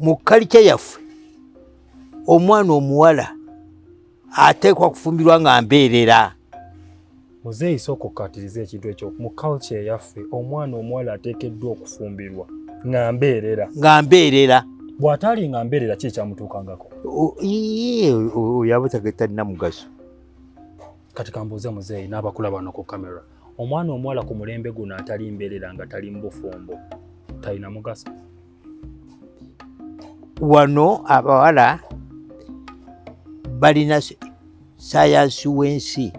Mu kalica yaffe omwana omuwala ateekwa kufumbirwa nga mbeerera. Muzeeyi, sooka okukkaatiriza ekintu ekyo. Mu culture eyaffe omwana omuwala ateekeddwa okufumbirwa nga mbeerera. Nga mbeerera. Bw'ataali nga mbeerera, ki ekyamutuukangako? Oyo aba talina mugaso. Kati kambuuze muzeeyi n'abakula bano ku kamera, omwana omuwala ku mulembe guno atali mbeerera nga tali mu bufumbo talina mugaso? Wano abawala balina sayansi w'ensi,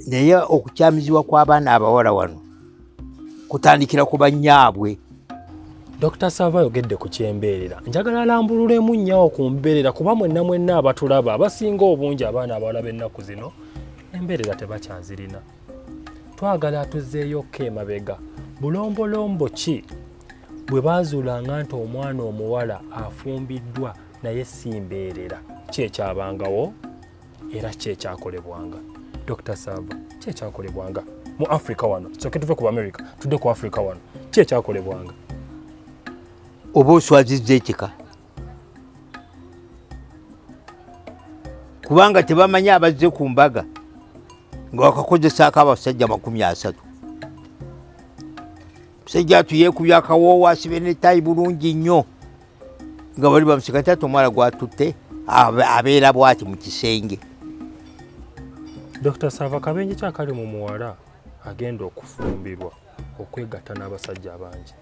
naye okukyamizibwa kw'abaana abawala wano kutandikira ku bannyaabwe. Dr. Sava ayogedde ku kyembeerera, njagala alambululemu nnyawo ku mbeerera, kuba mwenna mwenna abatulaba abasinga obungi abaana abawala b'ennaku zino embeerera tebakyazirina. Twagala atuzzeeyokko emabega, bulombolombo ki bwe baazuulanga nti omwana omuwala afumbiddwa naye si mbeerera? Ki ekyabangawo era ki ekyakolebwanga? Dr. Sava, ki ekyakolebwanga mu Africa wano? Soke tuve ku America tudde ku Africa wano, ki ekyakolebwanga? Oba oswazizza ekika, kubanga tebamanyi abazze ku mbaga nga wakakozesaako abasajja 30. Musajja atu yeekubye akawoowo, asibe netayi bulungi nnyo, nga bali bamuseka nti ati omwala gwatutte abeera bwati mu kisenge. Dr. Sava, kabenje ki akali mu muwala agenda okufumbirwa okwegatta n'abasajja abangi?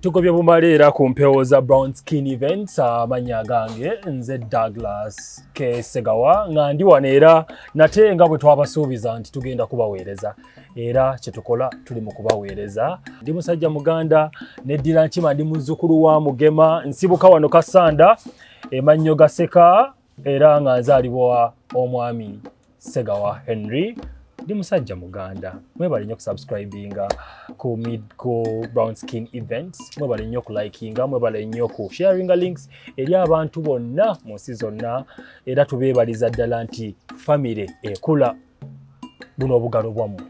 Tugobye bumale era ku mpewo za Brown Skin Events. Amannya gange nze Douglas K Segawa, nga ndi wano era nate nga bwe twabasuubiza nti tugenda kubaweereza, era kyetukola tuli mu kubaweereza. Ndi musajja Muganda, neddira Nkima, ndi muzzukulu wa Mugema, nsibuka wano Kasanda emannyo gaseka, era nga nzaalibwa omwami Segawa Henry. Ndi musajja Muganda. Mwebale nnyo okusubscribinga ku Brown Skin Events, mwebale nnyo okulikinga, mwebale nnyo ku sharinga links eri abantu bonna mu nsi zonna, era tubeebaliza ddala nti famire ekula buno obugalo bwammwe.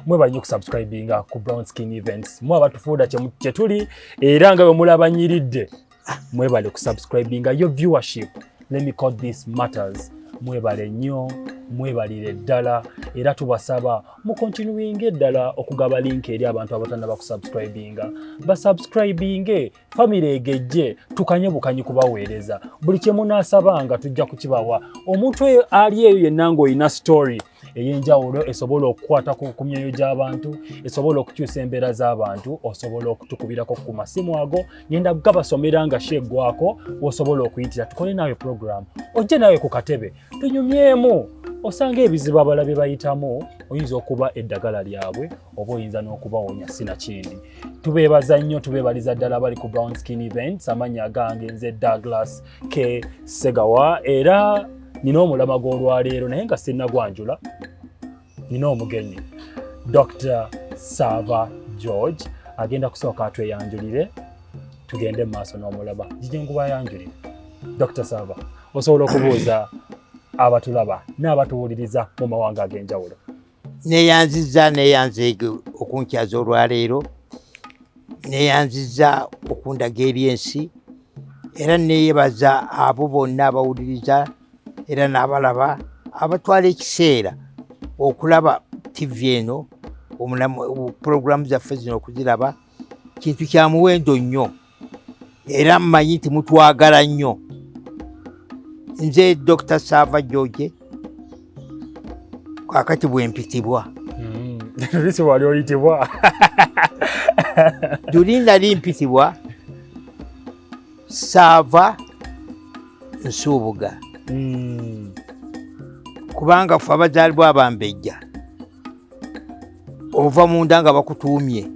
Mwebale nnyo okusubscribinga ku Brown Skin Events, mwe abatufuuda kye tuli, era nga bwe mulabanyiridde. Mwebale kusubscribinga. Your viewership, let me call this matters. Mwebale nnyo, mwebalire ddala, era tubasaba mukontinuinge ddala okugaba link eri abantu abatannaba kusubscribinga, basubscribinge, famire egejje, tukanye bukanyi kubaweereza. Buli kye munaasabanga tujja kukibawa. Omuntu eyo ali eyo yenna ng'olina story ey'enjawulo esobola okukwata ku myoyo gy'abantu, esobola okukyusa embeera z'abantu, osobola okutukubirako ku masimu ago, ngenda gabasomera nga sheggwako, osobola okuyitira tukole naawe program, ojje naawe ku katebe tunyumyemu, osanga ebizibu abalala bye bayitamu oyinza okuba eddagala lyabwe oba oyinza n'okubawonya sinakindi. Tubeebaza nnyo, tubeebaliza ddala abali ku Brown Skin Events. Amannya agange nze Douglas K Segawa, era nina omulama gw'olwaleero, naye nga sinnagwanjula nina omugenyi Dr. Sava George, agenda kusooka atweyanjulire tugende mu maaso n'omulaba. Gije nkubayanjulire. Dr. Sava, osobola okubuuza abatulaba n'abatuwuliriza mu mawanga ag'enjawulo? Neyanziza, neyanzeege okunkyaza olwaleero, neyanziza okundaga eri ensi, era neyebaza abo bonna abawuliriza era n'abalaba abatwala ekiseera okulaba TV eno, puroguramu zaffe zino okuziraba kintu kya muwendo nnyo, era mmanyi nti mutwagala nnyo. Nze Dr. Sava George, kakati bwe mpitibwa. Lisi wali oyitibwa? Luli nali mpitibwa Saava Nsuubuga, kubanga ffe abazaalibwa Abambejja ova munda nga bakutuumye.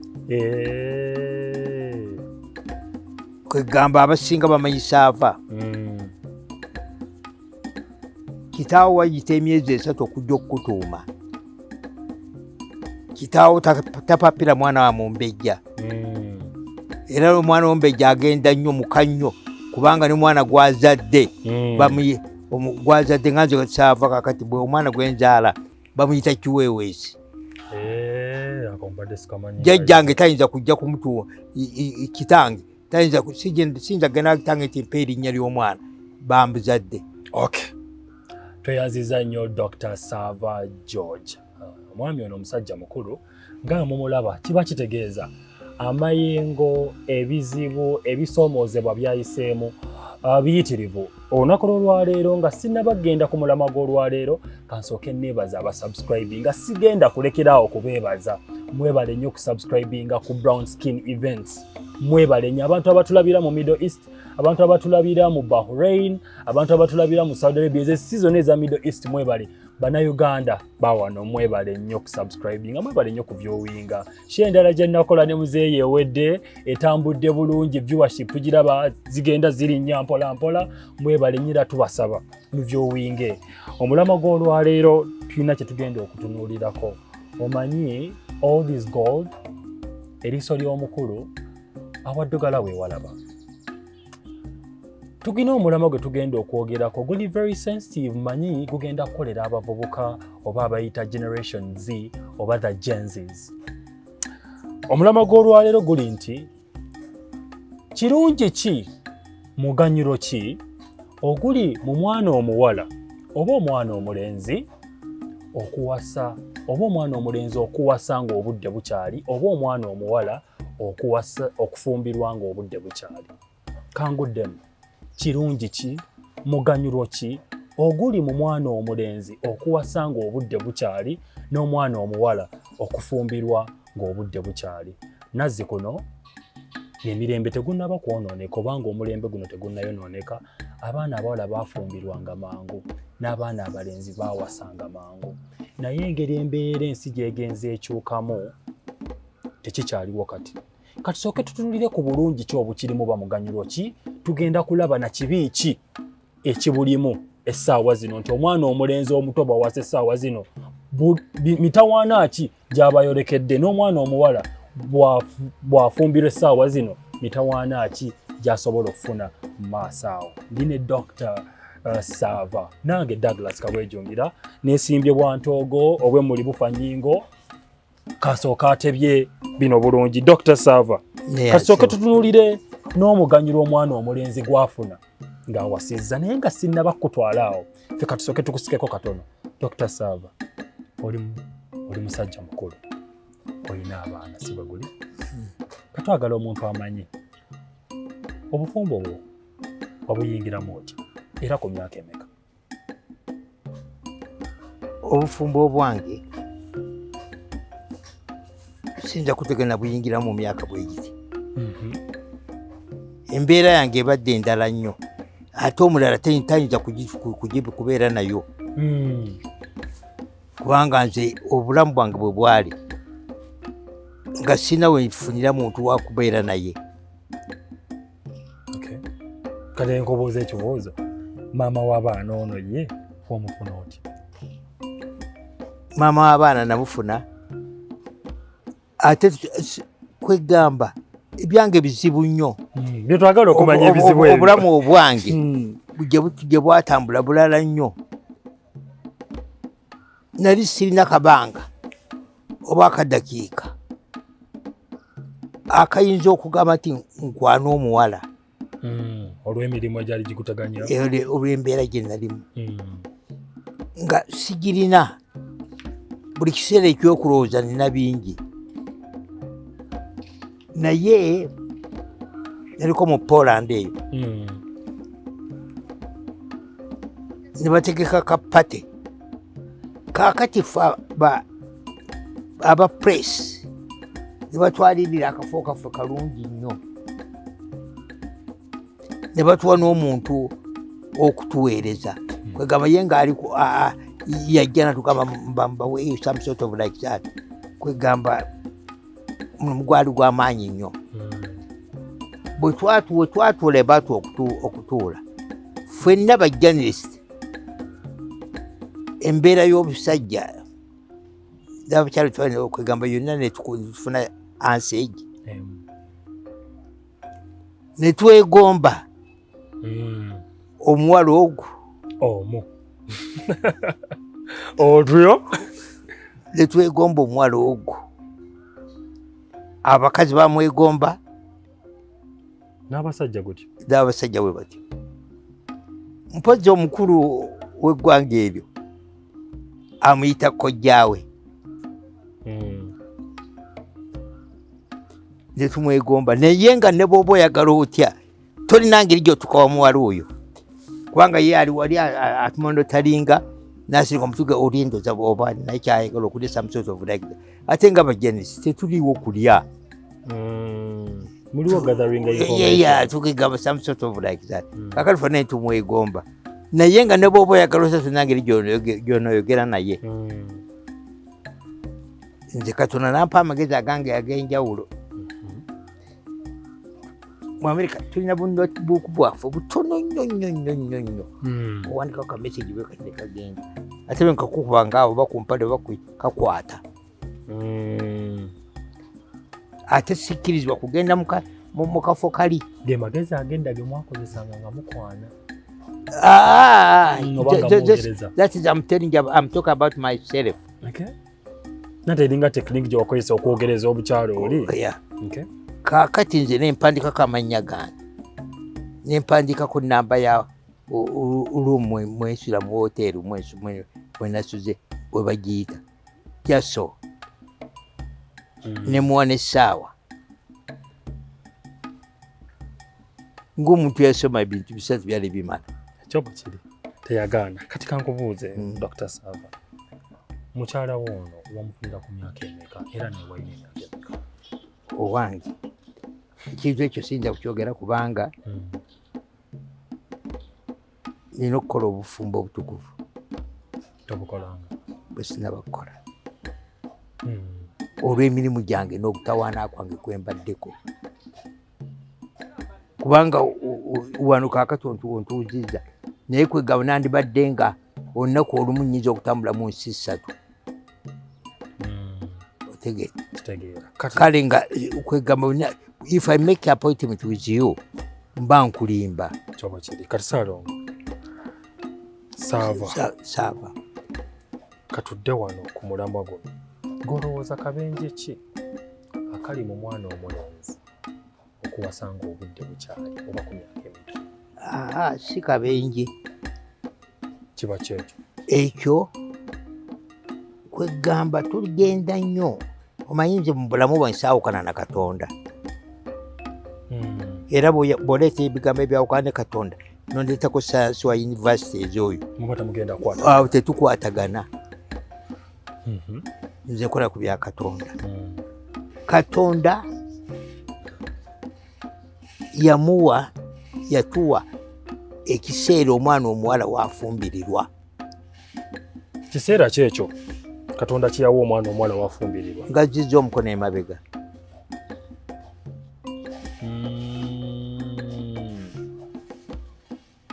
Kwegamba abasinga bamanyi Saava. Kitaawo wayita emyezi 3 okujja okukutuuma. Kitaawo tapapira mwana wa mumbejja, era omwana womumbejja agenda nnyo muka nnyo, kubanga ne mwana gwazadde gwazadde nga nze Saava, kakati bwe omwana gwenzaala bamuyita Kiweeweesi. Jjajjange tayinza kujja kumutuwa, kitange tayinza, siyinza kugenda kitange nti mpa erinnya ly'omwana, bambuzadde. Okay, tweyanziza nnyo Dr. Saava George. Omwami ono omusajja mukulu nga mumulaba, kiba kitegeeza amayengo, ebizibu, ebisoomoozebwa byayiseemu biyitirivu. Olunaku lwolwaleero nga sinnabagenda ku mulamwa gw'olwaleero, kansooke neebaza abasubscribinga. Sigenda kulekeraawo kubeebaza. Mwebale nnyo okusubscribinga ku Brown Skin Events. Mwebale nnyo abantu abatulabira mu Middle East, abantu abatulabira mu Bahrain, abantu abatulabira mu Saudi Arabia, ezo season eza Middle East. Mwebale Bannayuganda bawano, mwebale nnyo okusubscribinga, mwebale nnyo okuviewinga. Show endala gye nakola ne muzeeyi ewedde etambudde bulungi, viewership tugiraba zigenda zirinnya mpola mpola. Mwebale nnyo era tubasaba muviewinge. Omulamwa gw'olwaleero tulina kye tugenda okutunuulirako. Omanyi, old is gold, eriiso ly'omukulu awaddugala weewalaba. Tugina omulamwa gwe tugenda okwogerako, guli very sensitive. Manyi gugenda kukolera abavubuka oba abayita Generation Z oba the Gen Zs. Omulamwa gw'olwaleero guli nti kirungi ki, muganyulo ki oguli mu mwana omuwala oba omwana omulenzi okuwasa, oba omwana omulenzi okuwasa ng'obudde bukyali, oba omwana omuwala okuwasa, okufumbirwa ng'obudde bukyali. Kanguddemu, kirungi ki, muganyulo ki oguli mu mwana omulenzi okuwasa ng'obudde bukyali n'omwana omuwala okufumbirwa ng'obudde bukyali? Nazzi kuno emirembe tegunnaba kwonooneka, obanga omulembe guno tegunnayonooneka, abaana abawala baafumbirwanga mangu n'abaana abalenzi baawasanga mangu. Naye engeri embeera ensi gy'egenze ekyukamu, tekikyaliwo kati. Katusooke tutunulire ku bulungi ki obukirimu, bamuganyulo ki tugenda kulaba, na kibi ki ekibulimu essaawa zino, nti omwana omulenzi omuto bw'awasa essaawa zino mitawaana ki gy'abayolekedde, n'omwana omuwala bw'afumbirwa essaawa zino mitawaana ki gy'asobola okufuna mu maaso awo. Ndi ne Dr. Saava, nange Douglas Kabwejungira, nesimbye bwantoogo obwemmuli bufa nnyingo. Kasooka atebye bino bulungi. Dr. Saava, kasooke tutunulire n'omuganyulo omwana omulenzi gwafuna ng'awasizza. Naye nga sinnaba kukutwala awo, ffe katusooke tukusikeko katono. Dr. Saava, oli musajja mukulu, olina abaana, si bwe guli? Katwagala omuntu amanye obufumbo bwo wabuyingiramu otya era ku myaka emeka? Obufumbo obwange siyinza kutegana buyingira mu myaka bwegiti. Embeera yange ebadde endala nnyo, ate omulala tayinza kubeera nayo, kubanga nze obulamu bwange bwe bwali nga sina wenfunira muntu wakubeera naye. Okay. Kati nkubuuza ekibuuzo, maama w'abaana ono ye wamufuna otya? Maama w'abaana namufuna ate kwegamba ebyange bizibu nnyo. Byetwagala okumanya ebizibu ebyo. Obulamu obwange gye bwatambula bulala nnyo. Nali sirina kabanga oba akadakiika akayinza okugamba nti nkwana omuwala. Olw'emirimu egyali gikuteganya. Olw'embeera gye nalimu nga sigirina. Buli kiseera ekyokulowooza nina bingi, naye naliko mu Poland eyo ne bategeka ka party. Kaakati fe aba press ne batwalirira akafo kaffe kalungi nnyo, ne batuwa n'omuntu okutuweereza. Kwegamba ye ngaali yajja natugamba mbaweeyo some sort of like that. Kwegamba omulimu gwali gw'amaanyi nnyo. Bwe twatuula ebatu okutuula ffenna ba journalist, embeera y'obusajja n'abakyala twalina okwegamba yonna netufuna ansegi ne twegomba omuwala ogwo. Omu otyo. Netwegomba omuwala ogwo, abakazi bamwegomba. N'abasajja gutyo. N'abasajja bwe batyo. Mpozzi omukulu w'eggwanga eryo amuyita kojjaawe. Netumwegomba, naye nga ne bw'oba oyagala otya, tolina ngeri gy'otuuka wa muwala oyo, kubanga ye ali wali atumonitoringa, nasirika omutuge olindoza oba naye kyayagala okulya, some sort of like that. Ate nga bajenisi tetuliwo kulya. Muliwo gathering Yeah, information. Tukigamba some sort of like that. Kakati ffe tumwegomba, naye nga ne bw'oba oyagala otya, tolina ngeri gy'onoyogera naye. Nze Katonda nampa amagezi agange ag'enjawulo. Mu Amerika tulina bu notebook bwaffe butono nnyo nnyo nnyo nnyo nnyo. Owandikako ka message bwe kati ne kagenda, ate bwe nkakukuba ngaawo oba ku mpale oba kakwata. Ate sikkirizibwa kugenda mu kafo kali. Ge magezi agenda ge mwakozesanga nga mukwana. Ah, Oba nga mwogereza. That is, I'm telling you, I'm talking about myself. Okay. Nate eringa technique gye wakozesa okwogereza obukyalo oli. Yeah. Okay. Kaakati nze nempandikako amannya gange, nempandikako namba ya room mwensula mu woteeri mwenasuze bwe bagiyita jaso. Nemuwa n'essaawa ng'omuntu yasoma ebintu bisatu byali bimala. Ekyo bwe kiri, teyagaana. Kati kankubuuze. Dr. Sava, mukyala wo ono wamufunira ku myaka emeka, era newalina emyaka emeka? Owange, ekintu ekyo siyinza kukyogera kubanga nina okukola obufumbo obutukuvu. Tobukolanga? Bwe sinaba kukola olw'emirimu gyange n'obutawaana kwange kwembaddeko, kubanga wano kaakati ontuuzizza, naye kwegamba nandibadde nga olunaku olumu nnyinza okutambula mu nsi ssatu. Otegeera? Kitegeera. Kati Kale nga kwegamba if I make appointment with you, mba nkulimba. Kyoba kiri. Kati Saalongo Saava, Saava. Katudde wano ku mulamwa guno. Golowooza kabenje ki akali mu mwana omulenzi okuwasa nga obudde bukyali oba ku myaka emito? Aha, si kabenje. Kiba kyekyo. Ekyo kwegamba tugenda nnyo. Omanyi nze mu bulamu bwange saawukana na Katonda. Era bw'oleeta ebigambo ebyawukana ne Katonda, nondeetako sayansi wa university ez'oyo, Muba temugenda kukwata. Awo tetukwatagana. Nze nkola ku bya Katonda. Katonda yamuwa, yatuwa ekiseera omwana omuwala wafumbirirwa. Kiseera ki ekyo Katonda kyeyawa omwana omuwala wafumbirirwa? Nga zizza omukono emabega.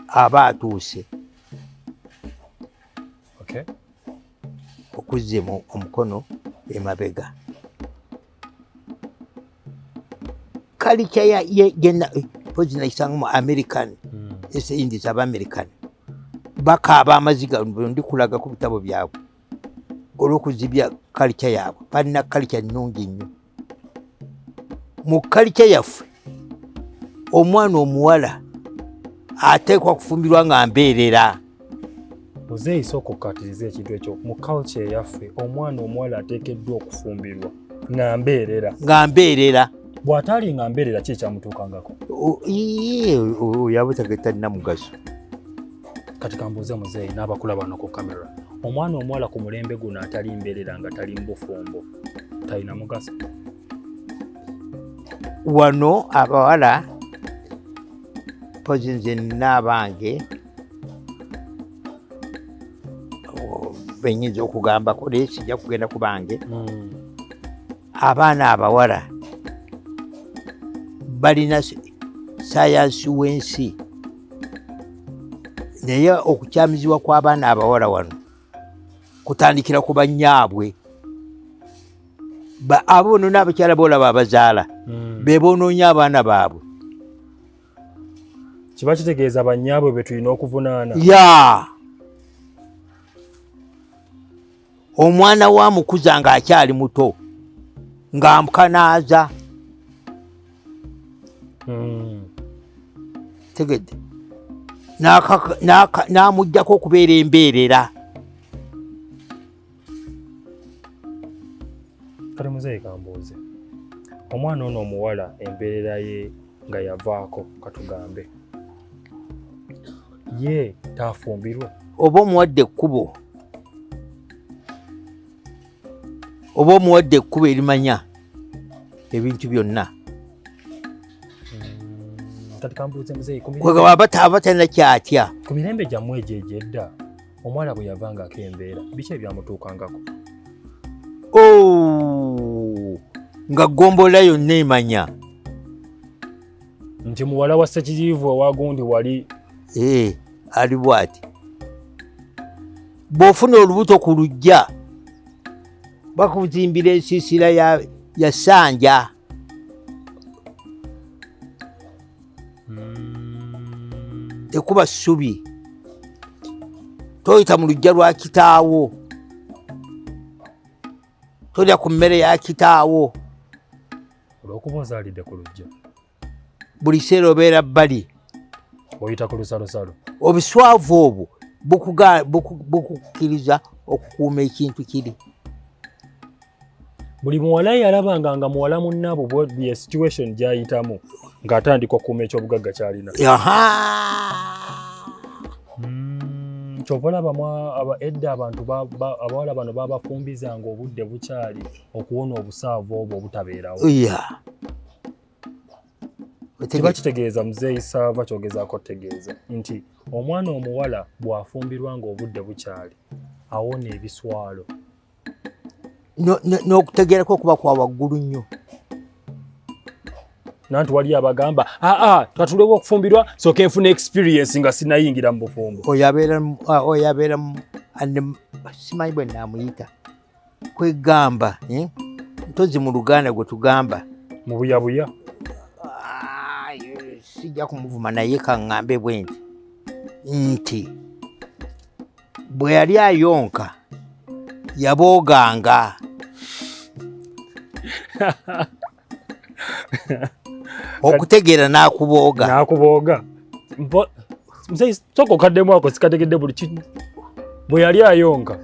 Aba atuuse okuzza omukono emabega. Kalica pozi nakisanga mu American Indies, Abaamerican bakaaba amaziga, ndikulaga ku bitabo byabwe, olw'okuzibya kalica yaabwe. Balina kalica nnungi nnyo. Mu kalica yaffe, omwana omuwala ateekwa kufumbirwa nga mbeerera. Muzeeyi, sooka okukatiriza ekintu ekyo. Mu culture eyaffe, omwana omuwala ateekeddwa okufumbirwa nga mbeerera? Nga mbeerera. Bw'ataali nga mbeerera, ki ekyamutuukangako? Iye, oyo aba talina mugaso. Kati kambuuze muzeeyi n'abakula bano ku kamera, omwana omuwala ku mulembe guno atali mbeerera nga tali mu bufumbo talina mugaso? Wano abawala, mpozi nze nina abange benyinza okugambako, naye sijja kugenda ku bange. Abaana abawala balina sayansi w'ensi, naye okukyamizibwa kw'abaana abawala wano kutandikira ku bannyaabwe. Abo bonna n'abakyala boolaba abazaala be boonoonya abaana baabwe. Kiba kitegeeza bannyaabwe be tulina okuvunaana? Ya, Omwana wa mukuza ng'akyali muto ng'amukanaaza. Tegedde n'amuggyako okubeera embeerera. Kale muzeeyi kambuuze, omwana ono omuwala embeerera ye nga yavaako, katugambe ye taafumbirwe, oba omuwadde ekkubo, oba omuwadde ekkubo erimanya ebintu byonna. Kati kambuuze muzeeyi, aba talina kyatya. Ku mirembe gyammwe egyo egyedda, omuwala bwe yavangako embeera, biki ebyamutuukangako? Oh, nga ggombolola yonna emanya nti muwala wa Ssekijiivu owa gundi wali. Eh, ali bwati. Bw'ofuna olubuto ku luggya, bakuzimbira ensiisira ya ssanja. Tekuba ssubi, toyita mu luggya lwa kitaawo, tolya ku mmere ya kitaawo. Olw'okuba ozaalidde ku luggya. Buli kiseera obeera bbali, oyita ku lusalosalo. Obuswavu obwo bukukkiriza okukuuma ekintu kiri. Buli muwala yalabanga nga muwala munnaabwe bye situation gy'ayitamu ng'atandika okukuuma ekyobugagga ky'alina. Kyova olaba edda abantu abawala bano babafumbizanga obudde bukyali okuwona obusaavu obwo obutabeerawo. Kiba kitegeeza muzeeyi Saava kyogezaako otegeeza nti omwana omuwala bw'afumbirwa ng'obudde bukyali awona ebiswalo. N'okutegeerako okuba kwa waggulu nnyo. Nanti wali abagamba aa twatulewo okufumbirwa sooka enfuna experience nga sinayingira mu bufumbo. Oyo abeera simanyi bwe naamuyita kwegamba ntozi mu Luganda gwe tugamba mu buyabuya. Sijja kumuvuma naye kaŋŋambe bwe nti nti bwe yali ayonka yabooganga. Okutegeera n'akubooga. N'akubooga. Muzeeyi sooka okaddemu ako sikategedde buli bwe yali ayonka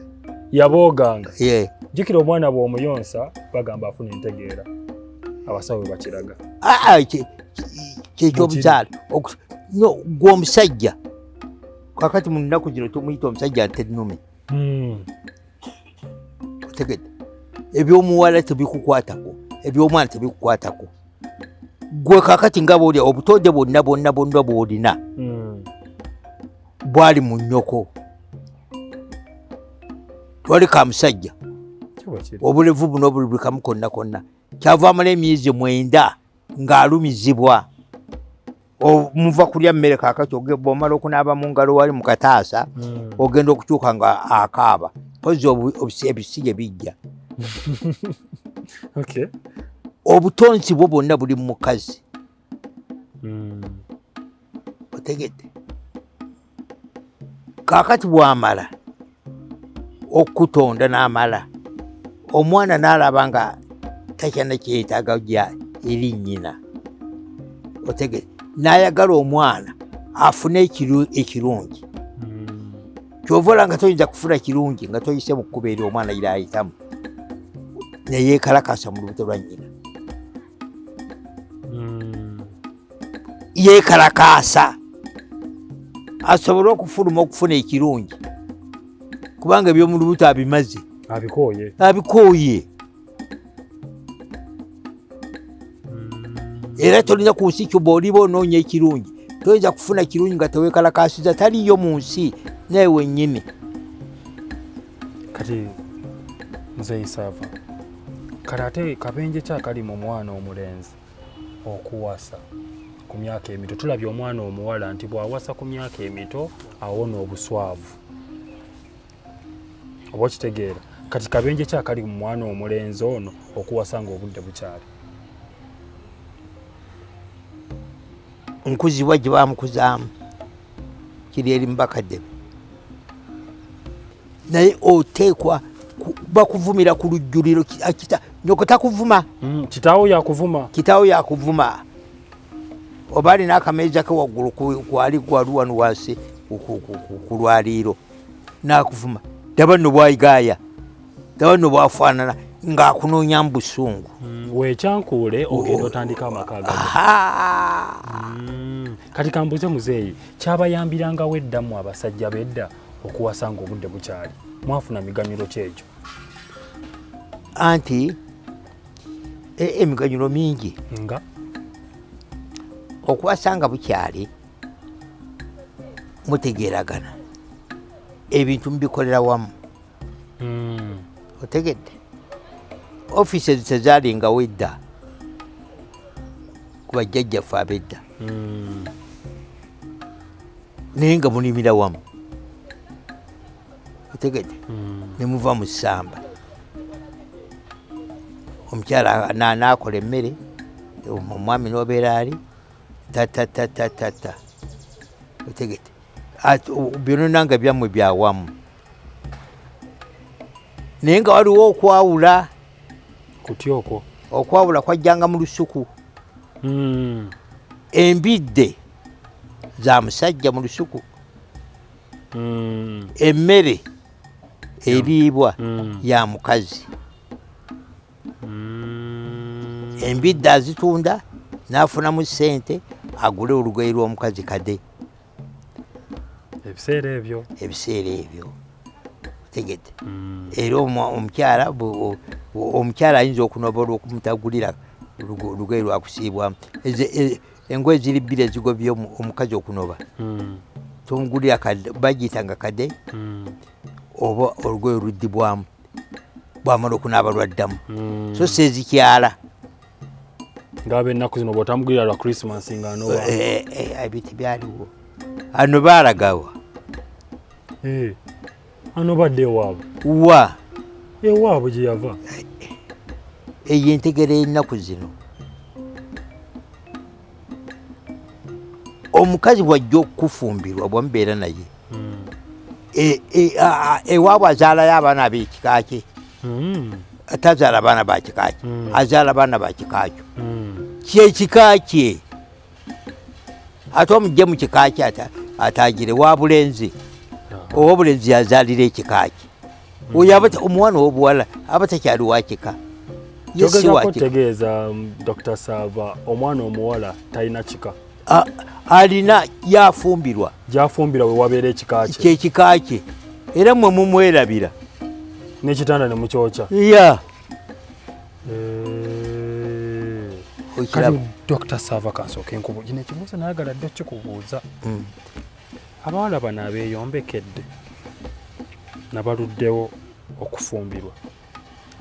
yabooganga. Jjukira omwana bw'omuyonsa bagamba afuna entegeera. Abasawo bwe bakiraga. Kyekyobuzaale. Gwe omusajja kakati mu nnaku zino tumuyita omusajja ntennume. Otegedde ebyomuwala tebikukwatako, ebyomwana tebikukwatako. Gwe kakati nga bw'olya obutonde bwonna bwonna bwonna bw'olina bwali mu nnyoko. Twali ka musajja obulevu buno buli buli kamu konna konna. Kyava amala emyezi 9 ng'alumizibwa. Muva kulya mmere kaakati bw'omala okunaaba mu ngalo wali mu kataasa, ogenda okukyuka nga akaaba. Mpozzi ebisige bijja. Obutonzi bwo bwonna buli mu mukazi. Otegedde. Kaakati bw'amala okutonda n'amala omwana n'alaba nga takyalina kyeyetaaga gya eri nnyina. Otegedde. N'ayagala omwana afune ekirungi. Ky'ova olaba nga toyinza kufuna kirungi nga toyise mu kkubo eri omwana ly'ayitamu. Ne yeekalakaasa mu lubuto lwa nnyina. Yeekalakaasa asobole okufuluma okufuna ekirungi, kubanga eby'omu lubuto abimaze. Abikooye. Abikooye. Era tolina ku nsi kyo bw'oliba onoonya ekirungi toyinza kufuna kirungi nga teweekalakaasiza, taliyo mu nsi naye wennyini. Kati Muzeeyi Saava, kale ate kabenje ki akali mu mwana omulenzi okuwasa ku myaka emito? Tulabye omwana omuwala nti bw'awasa ku myaka emito awona obuswavu, oba okitegeera? Kati kabenje ki akali mu mwana omulenzi ono okuwasa ng'obudde bukyali? Nkuzibwa gye bamukuzaamu kiri eri mu bakadde be, naye oteekwa Bakuvumira ku lujjuliro. Nyoko takuvuma. Kitaawo yakuvuma. Kitaawo yakuvuma, oba alina akameeza ke waggulu kwali gwali wano wansi ku lwaliiro n'akuvuma, daba nno bwayigaaya, daba nno bwafaanana, ng'akunoonya mu busungu. Wekyankuule ogenda otandika amaka gago. Kati kambuze muzeeyi, kyabayambirangawo eddamu abasajja b'edda okuwasa nga obudde bukyali, mwafuna miganyulo ki egyo? Anti emiganyulo mingi. Nga? Okuwasa nga bukyali mutegeeragana, ebintu mubikolera wamu. Otegedde, offices tezalingawo edda ku bajjajjaffe ab'edda, naye nga mulimira wamu, otegedde, ne muva mu ssamba, omukyala n'akola emmere, omwami n'obeera ali tatatatata, otegedde, byonna nga byammwe byawamu, naye nga waliwo okwawula. Kutya okwo? Okwawula kwajjanga mu lusuku. Embidde za musajja mu lusuku, emmere eriibwa ya mukazi. Embidde azitunda n'afunamu ssente agule olugoye lw'omukazi kade. Ebiseera ebyo. Ebiseera ebyo, otegedde. Era omukyala omukyala ayinza okunoba olwokumutagulira olugoye lwakusiibwamu. Engoye ziri bbiri ezigobye omukazi okunoba. Tomugulira bagiyitanga kade, oba olugoye oluddibwamu bwamala okunaaba lwaddamu, so si ezikyala. Ngaba ennaku zino bw'otamugulira lwa Christmas nga anoba. Ebintu byaliwo ano baalagawa. Anobadde ewaabwe. Wa? Ewaabwe gye yava. Eyo entegera ennaku zino, omukazi bw'ajja okufumbirwa, bwamubeera naye, ewaabwe azaalayo abaana ab'ekika kye? Tazaala baana ba kika kye, azaala baana ba kika kyo, kyekika kye. Ate omugye mu kika kye atangire wa bulenzi, owobulenzi yazaalira ekika kye. Oyo omwana owobuwala aba takyali wa kika. Ye si wa Kyogezako kika. Tegeeza, Dr. Saava, omwana omuwala talina kika? Alina yafumbirwa. Gyafumbirwa we wabeera ekika kye. Kyekika kye, era mmwe mumwerabira. N'ekitanda ne mukyokya. Ya. Kati Dr. Saava, kansooke nkubu kino ekibuuzo, nayagala dde kikubuuza. Abawala bano abeeyombekedde nabaluddewo okufumbirwa,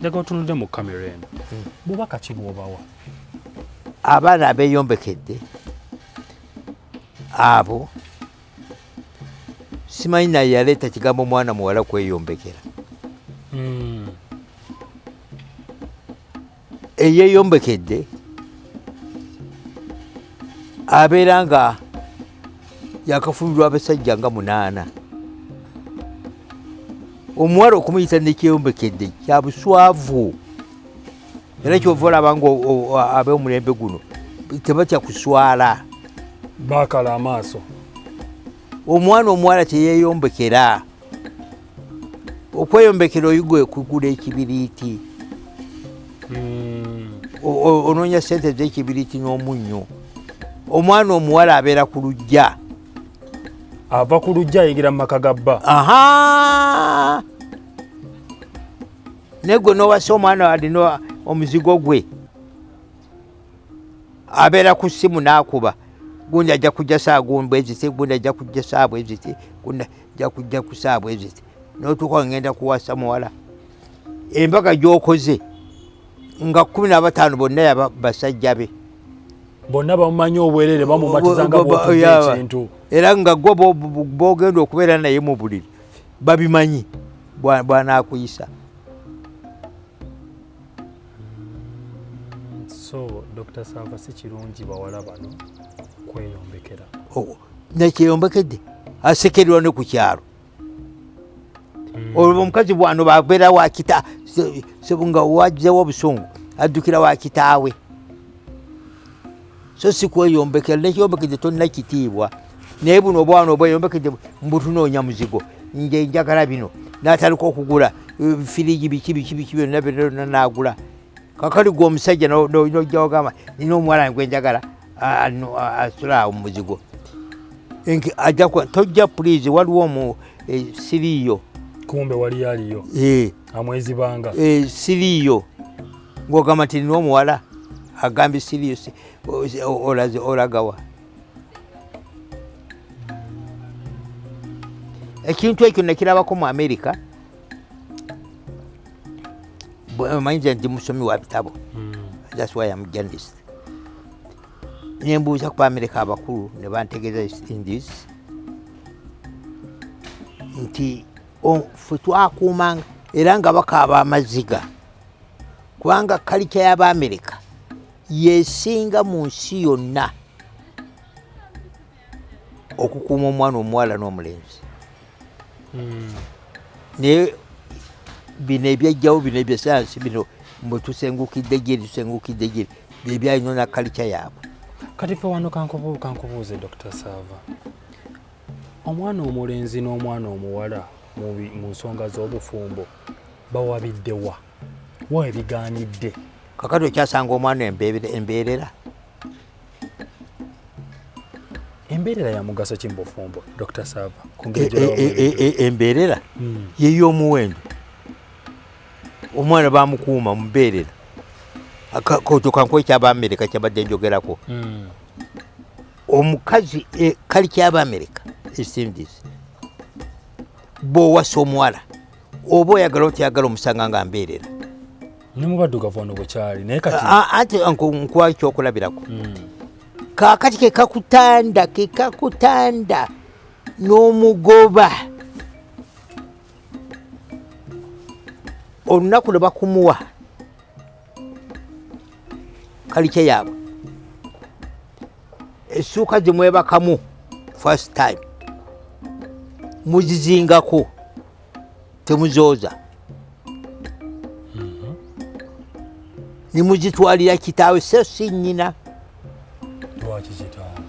njagala otunudde mu kamera eno, bubaka ki bw'obawa? Abaana abeeyombekedde abo, simanyi naye yaleeta kigambo mwana muwala kweyombekera. Eyeyombekedde abeera nga yakafumbirwa abasajja nga 8. Omuwala okumuyita nekyeyombekedde kya buswavu, era kyova olaba nga ab'omulembe guno tebatya kuswala. Baakala amaaso. Omwana omuwala teyeyombekera. Okweyombekera oyiga okugula ekibiriiti. Onoonya sente z'ekibiriiti n'omunnyo. Omwana omuwala abeera ku luggya. Ava ku luggya ayingira mu maka ga bba. Aha, naye gwe n'owasa omwana alina omuzigo gwe, abeera ku ssimu n'akuba, gundi ajja kujja saa gundi eziti, gundi ajja kujja saa bwe ziti, gundi ajja kujja ku saa bwe ziti, n'otuuka ngenda kuwasa muwala, embaga gy'okoze nga 15 bonna yaba basajja be. Bonna bamumanyi obwerere, bamumatiza nga bw'otudde ekintu. Era nga gwe bw'ogenda okubeera naye mu buliri babimanyi bw'anaakuyisa. So Dr. Saava, si kirungi bawala bano kweyombekera? Nakyeyombekedde asekererwa ne ku kyalo. Olwo omukazi bwano babeera wakita nga wajjawo obusungu, addukira wa kitaawe. So si kweyombekera, nekyombekedde tolina kitiibwa. Naye buno obwana obweyombekedde mbutunoonya muzigo, nje njagala bino, natandika okugula firiji, biki biki biki byonna byonna nagula. Kakali gwe omusajja nojja ogamba nina omuwala gwe njagala asula awo mu muzigo, ajja tojja please, waliwo omu siriiyo. Kumbe wali aliyo amwezibanga. Siriiyo ng'ogamba nti nina omuwala agambye siriiyo, olagawa ekintu ekyo nakirabako mu Amerika. Omanyi nze ndi musomi wa bitabo, that's why I'm journalist. Nembuuza ku Baamerika abakulu ne bantegeeza in this nti ffe twakuumanga era nga bakaaba amaziga, kubanga culture y'Abamerika yesinga mu nsi yonna okukuuma omwana omuwala n'omulenzi. Naye bino ebyajjawo, bino ebyasayansi bino, mbwe tusengukidde gyeri, tusengukidde gyeri, byebyalina culture yaabwe. Kati ffe wano kankubuuze Dr. Saava, omwana omulenzi n'omwana omuwala mu nsonga z'obufumbo bawabiddewa wa ebigaanidde? Kakati okyasanga omwana embeerera. Embeerera ya mugaso ki mu bufumbo, Dr. Saava? Embeerera yey'omuwendo. Omwana bamukuuma mumbeerera. Kankuwa ekyabamerika kyabadde njogerako. Omukazi kali kyabamerika East, bw'owasa omuwala oba oyagala otyagala omusanga nga mbeerera. Ne mubaddugavu wano bwekyali, naye kati Anti nkuwa ekyokulabirako. Kaakati kekakutanda, kekakutanda n'omugoba olunaku lwe bakumuwa. Culture yaabwe, essuuka zimwebakamu first time muzizingako, temuzooza, nimuzitwalira kitaawe so si nnyina. Lwaki kitaawe?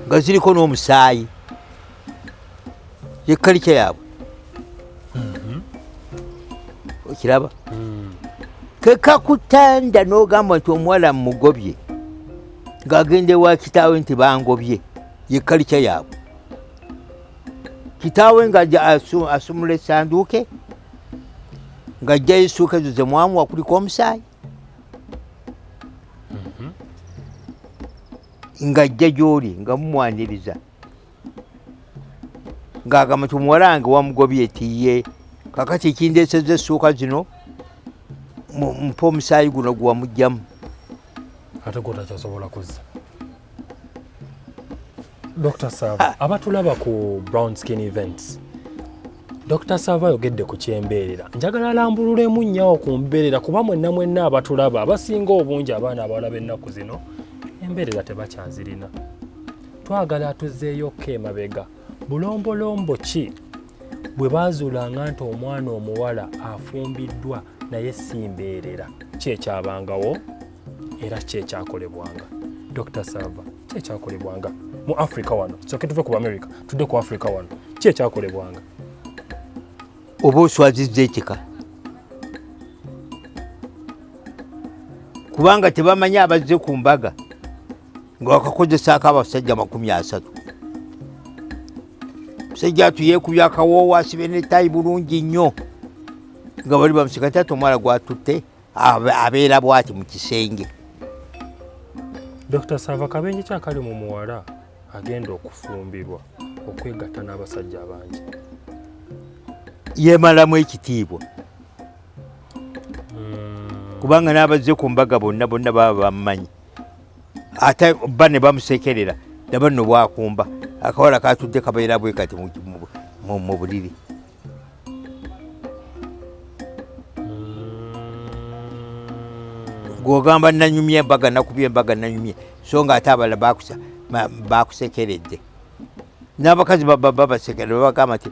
Nga ziriko n'omusaayi. Ye culture yaabwe, okiraba? Kekakutanda n'ogamba nti omuwala mugobye, ng'agenda ewa kitaawe nti bangobye. Ye culture yaabwe. Kitaawe ng'ajja asumula essanduuke, ng'ajjayo essuuka ezo zemwamuwa kuliko omusaayi, ng'ajja gy'oli nga mumwaniriza, ng'agamba nti omuwala wange wamugobye tiye, kakati ekindeesezza essuuka zino, mpa omusaayi guno gwewamugjamu. Ate gwotakyasobola kuzza. Dr. Sava, abatulaba ku Brown Skin Events, Dr. Sava ayogedde ku kyembeerera. Njagala alambululemu nnyawo ku mbeerera, kuba mwenna mwenna abatulaba abasinga obungi abaana abawala b'ennaku zino embeerera tebakyazirina. Twagala atuzzeeyokko emabega, bulombolombo ki bwe baazuulanga nti omwana omuwala afumbiddwa naye si mbeerera? Ki ekyabangawo era ki ekyakolebwanga? Dr. Sava, ki ekyakolebwanga mu Africa wano? Soke tuve ku America tudde ku Africa wano, ki ekyakolebwanga? Oba oswazizza ekika, kubanga tebamanyi abazze ku mbaga nga wakakozesaako abasajja 30. Musajja atu yeekubya akawoowo, asibe netayi bulungi nnyo, nga bali bamuseka nti ate omuwala gwatutte abeera bwati mu kisenge. Dr. Sava, kabenje ki akali mu muwala agenda okufumbirwa okwegatta n'abasajja abangi? Yeemalamu ekitiibwa, kubanga n'abazze ku mbaga bonna bonna baba bamumanyi, ate ba ne bamusekerera, naba nno bwakumba akawala katudde kabeera bwe kati mu buliri. Gwogamba nanyumye embaga, nakubye embaga, nanyumye, so nga ate abalala bakusekeredde. N'abakazi babasekerera, babagamba nti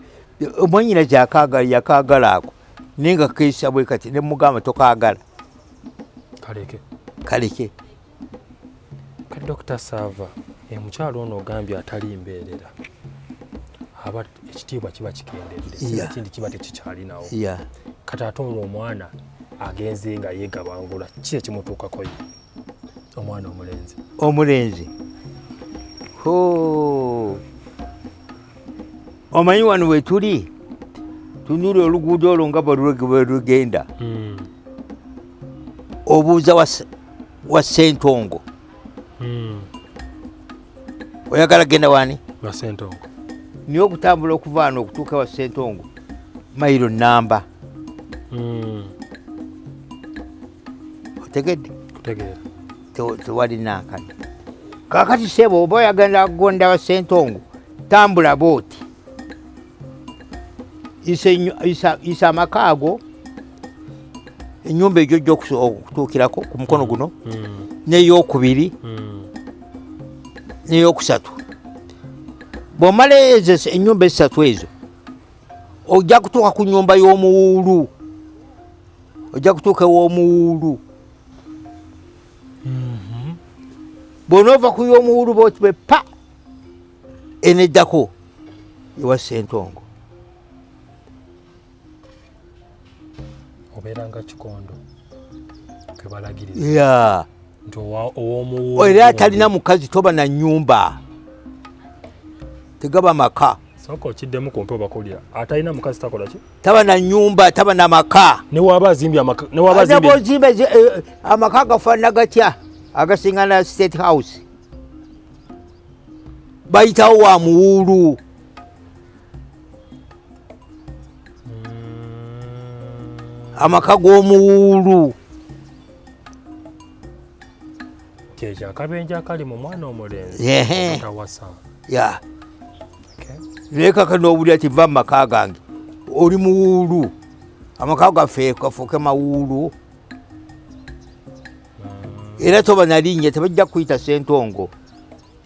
Omwanyina kyakagala yakagala ako naye nga keesa bwe kati ne mugamba tokaagala. Kaleke. Kaleke. Ka Dr. Sava, omukyalo ono ogambye atali mbeerera aba ekitiibwa kiba kikendedde, ekindi kiba tekikyalinawo. Kati ate olwo omwana agenze nga yeegabangula, ki ekimutuukako ye omwana omulenzi? Omulenzi omanyi wano wetuli tunula oluguudo olwo nga bwe lugenda, obuuza wa Ssentongo. Oyagala genda wani? Wa Ssentongo. Niye okutambula okuva wano okutuuka wa Ssentongo mayiro namba. Otegedde? Kutegeera. Tewali nankani. Kaakati ssebo oba oyagala kugonda wa Ssentongo tambula bw'oti. Isa amaka ago, ennyumba egyo ojja okutuukirako ku mukono guno, n'eyokubiri, n'eyokusatu. Bw'omala ezo ennyumba esatu ezo, ojja kutuuka ku nnyumba y'omuwuulu. Ojja kutuuka ew'omuwuulu. Bw'onoova ku y'omuwuulu bw'oti bwe pa, eneddako ewa Ssentongo. Obeera nga kikondo kwe balagiriza. Nti ow'omuwuulu. Era atalina mukazi toba na nnyumba. Tegaba maka. Sooka okiddemu ku mpewo bakulira. Atalina mukazi takola ki? Taba na nnyumba, taba na maka. Ne waba azimbye amaka, ne waba azimbye. Ozimba amaka gafaanana gatya agasinga na State House. Bayitawo wa muwuulu. Amaka g'omuwuulu. Kyekyo akabenje akali mu mwana omulenzi. Tawasa. Naye kakano owulira ti va mu maka gange oli muwuulu. Amaka gaffe gafuuke mawuulu. Era toba na linnya tebajja kukuyita Ssentongo.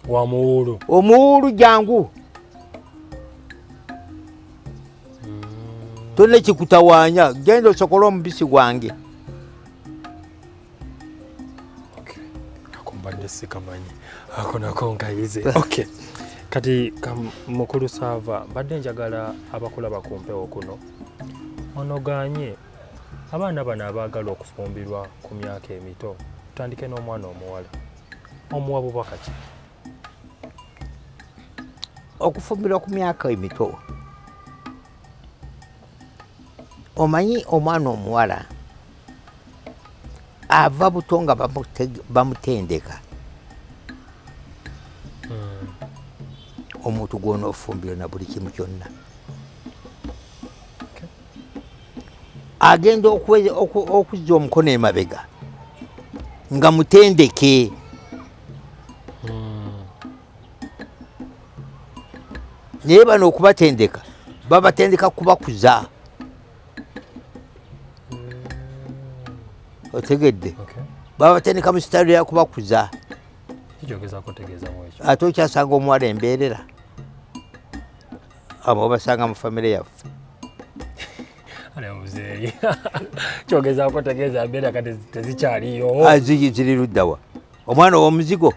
Wa muwuulu. Omuwuulu jangu. Tolina kikutawaanya, genda osokole omubisi gwange. Ako mbadde sikamanyi, ako nako nkayize. Okay. Kati mukulu Saava, mbadde njagala abakulaba ku mpewo kuno onoganye abaana bano abaagala okufumbirwa ku myaka emito, tutandike n'omwana omuwala, omuwa bubaka ki? Okufumbirwa ku myaka emito, omanyi omwana omuwala ava buto nga bamutendeka. Omuntu gw'onoofumbirwa na buli kimu kyonna. Agenda okuzza omukono emabega nga mutendeke. Naye bano okubatendeka babatendeka kubakuza. Otegedde? Babatendeka mu sitayiro ya kubakuza. Ate okyasanga omuwala embeerera abo obasanga mu famire yaffe. Kyogezaako tegeeza mbeera kati tezikyaliyo. Ziri luddawa? Omwana ow'omuzigo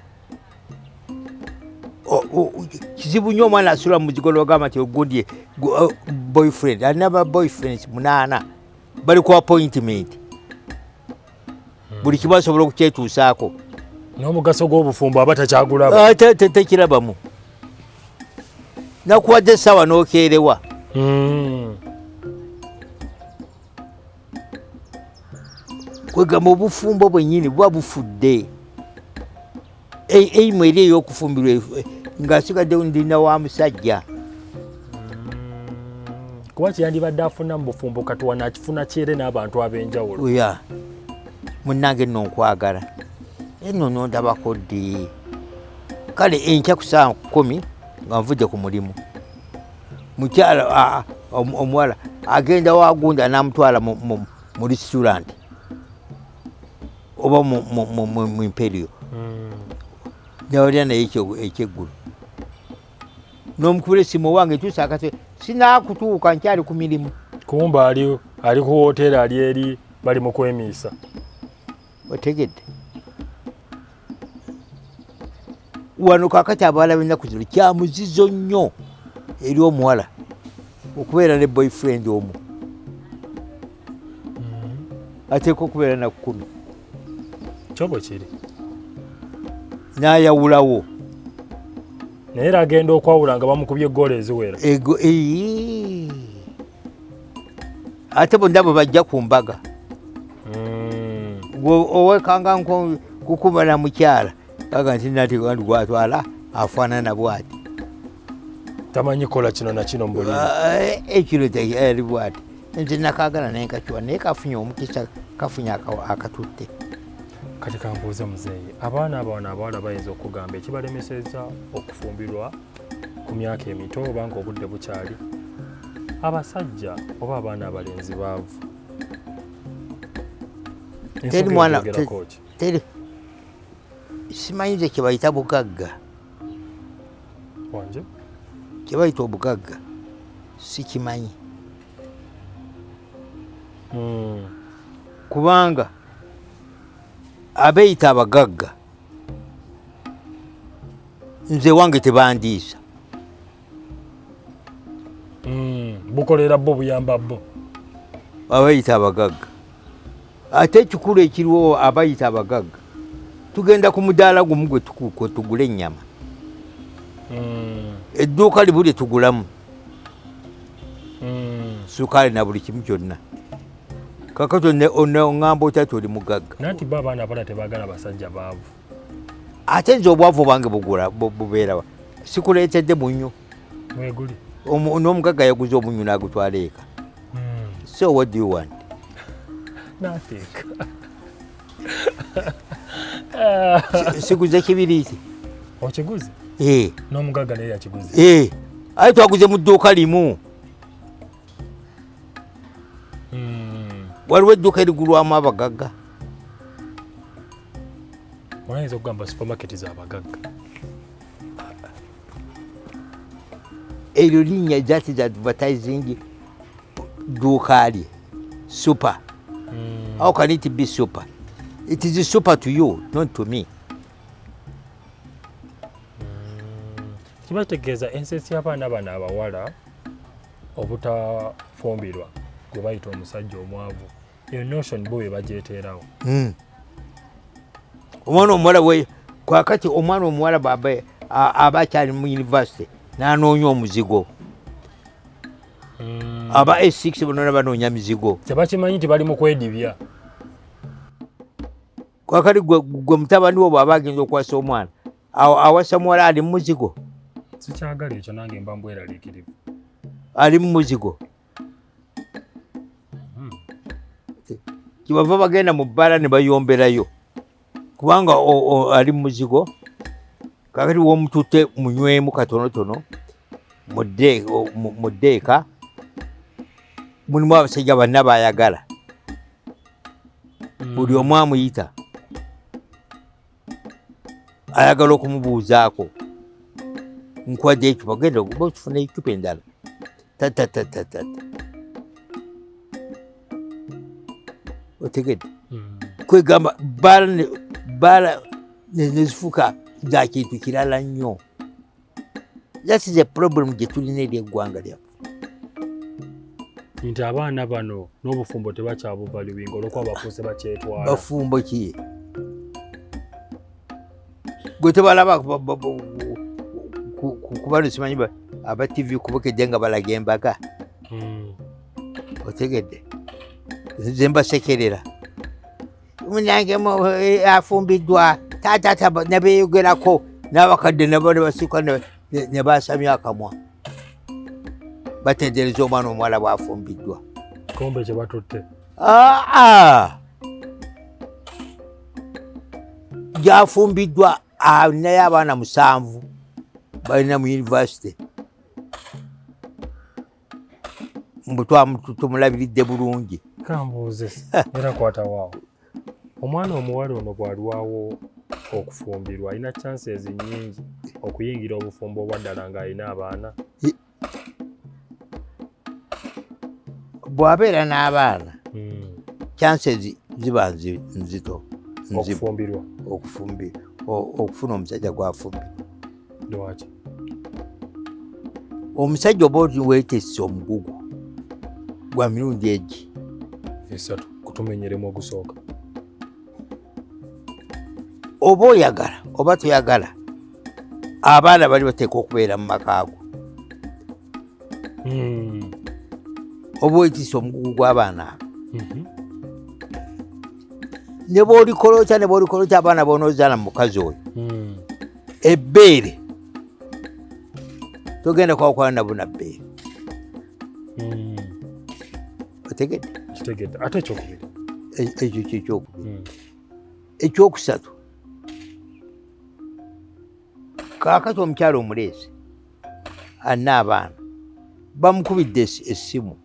kizibu nnyo omwana asula mu muzigo n'ogamba nti ogundi boyfriend alina ba boyfriends 8 bali ku appointment. Buli kimu asobola okukyetuusaako. N'omugaso gw'obufumbo aba takyagulaba. Tekirabamu. Nakuwadde essaawa n'okeerewa. Kwegamba obufumbo bwennyini buba bufudde. Eimu eri ey'okufumbirwa ng'asigadde ndina wa musajja. Kuba kyeyandibadde afuna mu bufumbo kati wano akifuna kyere n'abantu ab'enjawulo. Oya, munnange nno nkwagala. Eno nondabako ddi? Kale enkya ku ssaawa 10 nga nvudde ku mulimu. Mukyala omuwala agenda wagunda n'amutwala mu restaurant oba mu Imperial. N'awulira naye ekyeggulo. N'omukubira essimu owange tuusa akati Sinakutuuka nkyali ku mirimu. Kumba ali ku woteeri ali eri bali mu kwemiisa. Otegedde. Wano kaakati abawala b'ennaku zino kya muzizo nnyo eri omuwala okubeera ne boyfriend omu. Ateekwa okubeera na 10. Kyo bwe kiri. N'ayawulawo. Naye era agenda okwawula nga bamukubye eggoolo eziwera. Ate bonna bwe bajja ku mbaga. Owekanga kukuba na mukyala baga nti nati gwatwala afaanana bw'ati. Tamanyi kola kino na kino mu buliri. Ekiro ali bw'ati. Nze nakaagala naye nkakiwa naye kafunye omukisa kafunye akatutte. Kati kambuuze muzeeyi, abaana abano abawala bayinza okugamba ekibalemesezza okufumbirwa ku myaka emito oba ng'obudde bukyali, abasajja oba abaana abalenzi baavu. Teri mwana teri simanyi nze kye bayita bugagga. Wanje? Kye bayita obugagga sikimanyi. Kubanga abeeyita abagagga nze wange tebandiisa. Bukolera bo buyamba bo. Abeeyita abagagga. Ate ekikulu ekiriwo abayita abagagga tugenda ku mudaala gumu gwe tugula ennyama. Edduuka libu lye tugulamu. Sukaali na buli kimu kyonna. Kakati oŋŋamba otya ti oli mugagga? Nanti bo abaana abala tebaagala basajja baavu. Ate nze obwavu bwange bugula bubeerawa. Sikuleetedde munnyu. Mweguli. N'omugagga yaguze omunnyu n'agutwala eka. So what do you want? Nateeka. Siguze kibiriiti. Okiguze? N'omugagga naye yakiguze. Aye twaguze mu dduuka limu. Waliwo edduuka erigulwamu abagagga. Oyinza okugamba supermarket z'abagagga. Eryo linnya that is advertising dduuka lye. Super. How can it be super? It is super to you, not to me. Kiba kitegeeza ensensi y'abaana bano abawala obutafumbirwa gwe bayita omusajja omwavu. Eyo notion bo be bagyeteerawo. Omwana omuwala we kwakati omwana omuwala bw'aba aba akyali mu university n'anoonya omuzigo. Aba S6 bonna banoonya mizigo. Tebakimanyi nti bali mu kwedibya. Kwakati gwe mutabani wo bw'aba agenda okuwasa omwana awasa muwala ali mu muzigo. Sikyagala ekyo nange mba mbweraliikirivu. Ali mu muzigo. Kibava bagenda mu bbaala ne bayomberayo. Kubanga ali mu muzigo, kakati w'omututte munywemu katonotono mu ddeeka mulimu abasajja banna baayagala. Buli omu amuyita ayagala okumubuuzaako. Nkwadde ecupa, genda okufuna ecupa endala. Tatatatata. Otegedde? Kwegamba bbaala ne zifuuka za kintu kirala nnyo. That is a problem gye tulina eri eggwanga lyaffe. Nti abaana bano n'obufumbo tebakyabuvaluwinga olw'okuba bafuuse bakyetwala. Bafumbo ki? Gwe tebalaba kuba simanyi aba TV kubukedde nga balaga embaga. Otegedde? Nze mbasekerera. Munange afumbiddwa taata ne beeyogerako n'abakadde nabo ne basituka ne basamya akamwa. Batendereza omwana omuwala bw'afumbiddwa. Kombe kye batutte. Gy'afumbiddwa alinayo abaana 7 balina mu university. Mbu tumulabiridde bulungi. Kambuuze era kwata waawo. Omwana omuwala ono bw'alwawo okufumbirwa alina chances nnyingi okuyingira obufumbo obwa ddala ng'alina abaana. Bw'abeera n'abaana, chances ziba nzito nzibu okufumbirwa. Okufuna omusajja gwafumbirwa. Lwaki? Omusajja oba oti weetesse omugugu gwa mirundi egi esatu. Kutumenyeremu ogusooka. Oba oyagala oba toyagala, abaana bali bateekwa okubeera mu makaago. Oba weetisse omugugu gw'abaana abo, ne bw'olikola otya, ne bw'olikola otya, abaana b'onoozaala mu mukazi oyo, ebbeere togenda kwawukana nabo na bbeere. Otegedde? Kitegedde. Ate ekyokubiri? Ekyo kyekyokubiri. Ekyokusatu, kaakati omukyala omuleese alina abaana, bamukubidde essimu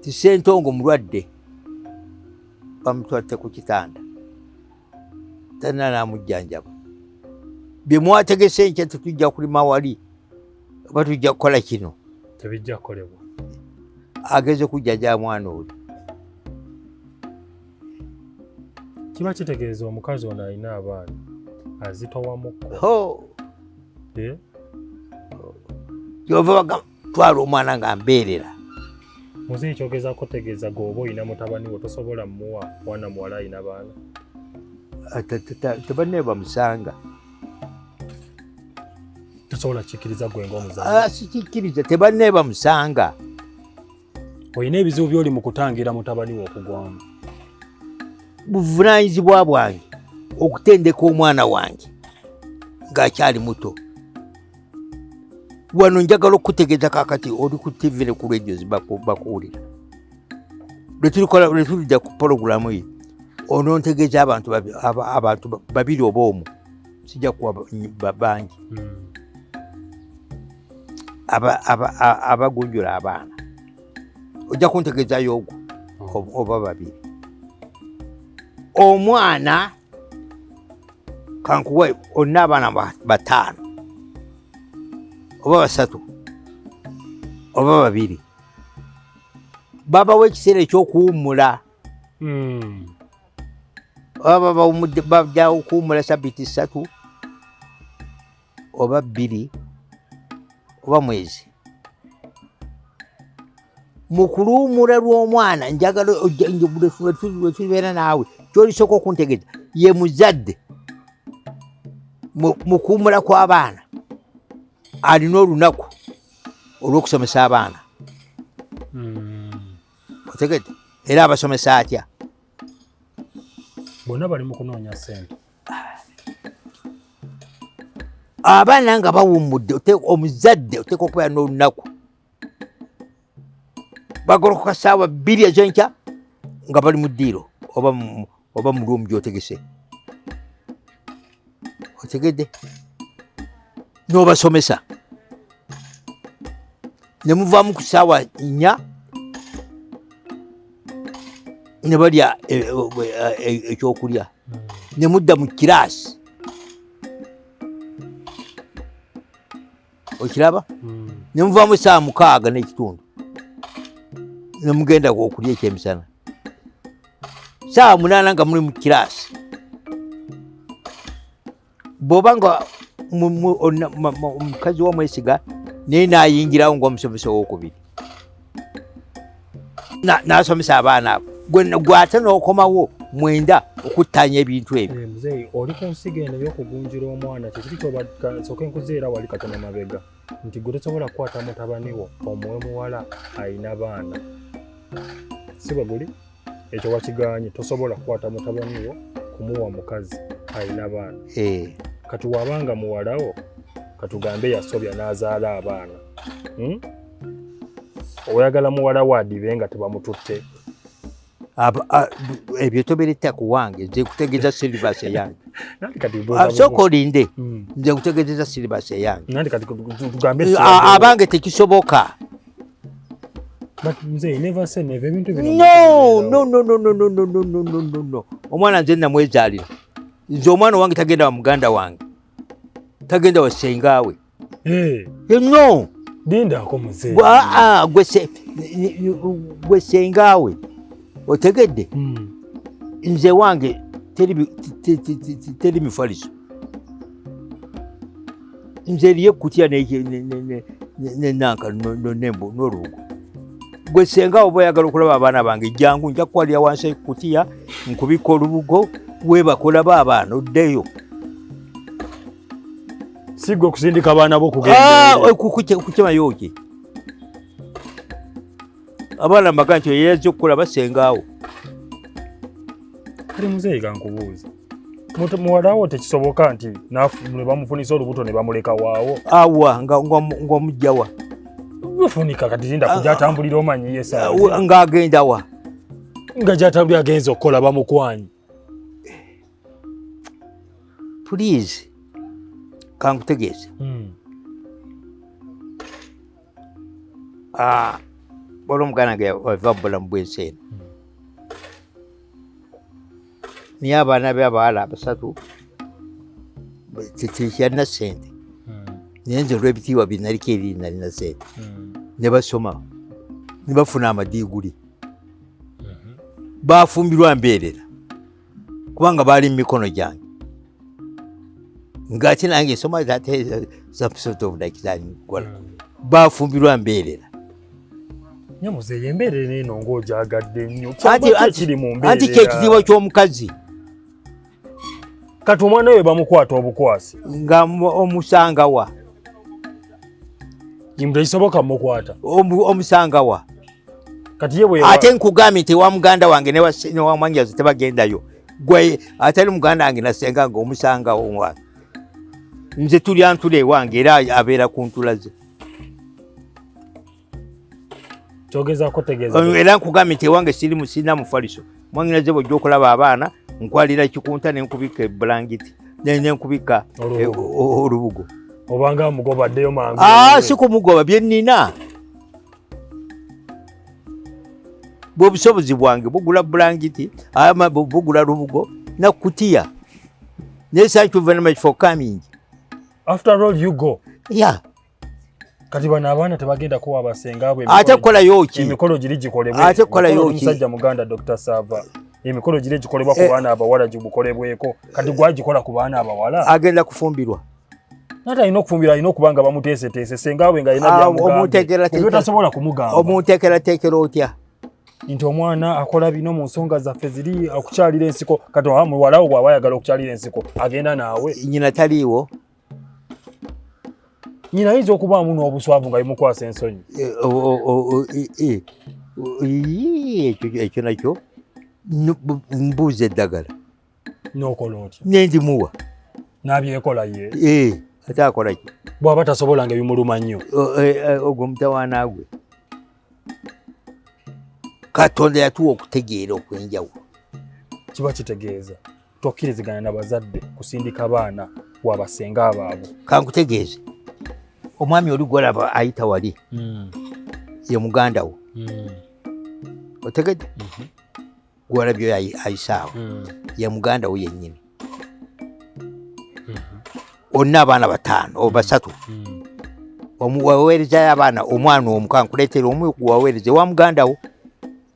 ti Sentongo mulwadde, bamutwatte ku kitanda, talina namujjanjaba. Bye mwategese enkya, tetujja kulima wali oba tujja kukola kino, tebijja kukolebwa. Ageze kujjanjaba mwana oli. Kiba kitegeeza omukazi ono alina abaana azitowamukko. Ho! Eh? Kyova bagamba twala omwana nga mbeerera. Muzeeyi, kyogezaako tegeeza gwe oba olina mutabani wo, tosobola muwa mwana muwala alina baana? Tebanne bamusanga. Tosobola kikkiriza gwe ng'omuzadde? Ah, sikikkiriza, tebanne bamusanga. Olina ebizibu by'oli mu kutangira mutabani wo okugwamu. Buvunaanyizibwa bwange okutendeka omwana wange ng'akyali muto. Wano njagala okukutegeeza, kakati oli ku TV ne ku radio bakuwulira, lwetulikola lwetulidda ku pologulamu ye onontegeeza abantu abantu babiri oba omu, sijja kuwa bangi, abagunjula abaana. Ojja kuntegeezayo ogwo oba babiri. Omwana kankuwe, olina abaana bataano oba basatu oba babiri, babawo ekiseera ekyokuwummula, oba babawumudde, bajja okuwummula sabiti 3 oba 2 oba mwezi. Mu kuluwummula lw'omwana, njagala lwe tubeera naawe, kyolisooka okuntegeeza ye muzadde mu kuwummula kw'abaana alina olunaku olw'okusomesa abaana. Otegedde? Era abasomesa atya? Bonna bali mu kunoonya ssente. Abaana nga bawummudde, omuzadde oteeka okubeera n'olunaku, bagolokoka saawa 2 ez'enkya nga bali mu ddiiro oba mu room gy'otegese. Otegedde? N'obasomesa ne muvaamu ku saawa 4 ne balya ekyokulya, ne mudda mu kiraasi. Okiraba? Ne muvaamu esaawa 6:30 ne mugenda okulya ekyemisana, saawa 8 nga muli mu kiraasi. Bw'oba nga omukazi wamwesiga, naye n'ayingirawo ng'omusomesa owokubiri n'asomesa abaana abo, gwe ate n'okomawo 9 okuttaanya ebintu ebyo. Eh, muzeeyi, oli ku nsigo eno ey'okugunjula omwana, kyekiri kyoba sooke nkuzeera wali katono mabega nti gwe tosobola kukwata mutabani wo omuwe muwala ayina baana, si bwe guli? Ekyo wakiganye, tosobola kukwata mutabani wo kumuwa mukazi ayina baana. Eh. Kati wabanga muwalawo katugambe yasobya n'azaala abaana, Oyagala muwala wo adibe nga tebamututte? Ebyo tobireeta ku wange, nze nkutegeeza syllabus eyange. Nanti kati mbuuza Sooka bubu. olinde. Nze nkutegeezeza syllabus eyange. Nanti kati tugambe Abange tekisoboka. But mzee, never say never. Ebintu bino No, bibeerawo. no, no, no, no, no, no, no, no, no, no, no. Omwana nze namwezaalira. Nze omwana wange tagenda wa muganda wange, tagenda wa sengaawe. Eh. No. Lindako muzeeyi. Gwe sengaawe otegedde? Nze wange teri mifaliso, nze eriyo ekutya nenanka n'olubugo. Gwe senga oba oyagala okulaba abaana bange, jangu, nja kukwalira wansi ekutiya, nkubika olubugo, weebaka olaba abaana, oddeyo. Si gwe okusindika abaana bo okugenda kukemayo ki? Abaana mbaga nti eyazze okukulaba sengaawo. Kale muzeeyi, kankubuuza, muwalawo tekisoboka nti ne bamufunisa olubuto ne bamuleka waawo? Awa ng'omugjawa? Bufunika kati linda kujja atambulira, omanyi ye saawa ng'agenda wa? Nga gyatambulira agenza okukola bamukwanyi. Please, kankutegeeze. Ah, waliwo omuganda wange wava mu bulamu bw'ensi eno, naye abaana be abawala basatu tekyalina ssente, naye nze olw'ebitiibwa bye naliko eri nalina ssente, ne basoma ne bafuna amadiiguli, bafumbirwa mbeerera kubanga baali mu mikono gyange, ng'ate nange nsoma ate some sort of like that nkola. Bafumbirwa mbeerera. Nye muzeeyi, embeerera eno ng'ogyagadde nnyo. Kiri mu Anti kyekitiibwa ky'omukazi. Kati omwana we bamukwata obukwasi. Nga omusangawa? Tekisoboka mukwata. Omusangawa? Kati ye bwe Ate nkugambye nti ewa muganda wange newa mwanyazi tebagendayo. Gwe atali muganda wange nasenga nga omusangawo? Nze tulya ntula ewange, era abeera ku ntula ze. Kyogezaako tegeeza? Era nkugambye nti ewange siri musina mufaliso. Mwanginaze bwojja okulaba abaana, nkwalira kikunta nenkubika ebulangiti, nenkubika olubugo. Obanga mugoba addeyo mangu. Si kumugoba, byenina bwebusobozi bwange bugula bulangiti, bugula lubugo nakutiya. Naye thank you very much for coming. After all you go. Yeah. Kati bano abaana tebagenda kuwa abasenga bwe? Ate kukolayo ki? Emikolo giri gikolebwe. Ate kukolayo ki? Omusajja muganda, Dr. Sava, emikolo giri gikolebwa ku baana abawala gibukolebweko. Kati gwagikola ku baana abawala. Agenda kufumbirwa. Nate alina okufumbirwa, alina okuba nga bamuteeseteese, senga we nga alina Byotasobola kumugamba. Omuteekerateekera otya? Nti omwana akola bino mu nsonga zaffe ziri okukyalira ensiko. Kati muwalawo bw'aba ayagala okukyalira ensiko, agenda naawe? Nyina taliiwo. Nyina ayinza okubaamu n'obuswavu nga bimukwasa ensonyi. Ekyo nakyo mbuuza eddagala. N'okola otya? Nendimuwa. N'abyekola ye? Ate akola ki? Bw'aba tasobola nga bimuluma nnyo? Ogwo mutawaana gwe. Katonda yatuwa okutegeera okw'enjawulo. Kiba kitegeeza tokkirizigana na bazadde kusindika baana wabasenga baabwe? Kankutegeeze, omwami oli gwolaba ayita wali ye muganda wo. Otegedde? Gwolabye ayisaawo ye muganda wo yennyini. Onna abaana bataano oba basatu, waweerezayo abaana omwana omu. Kankuleetera omu waweereza ewa muganda wo,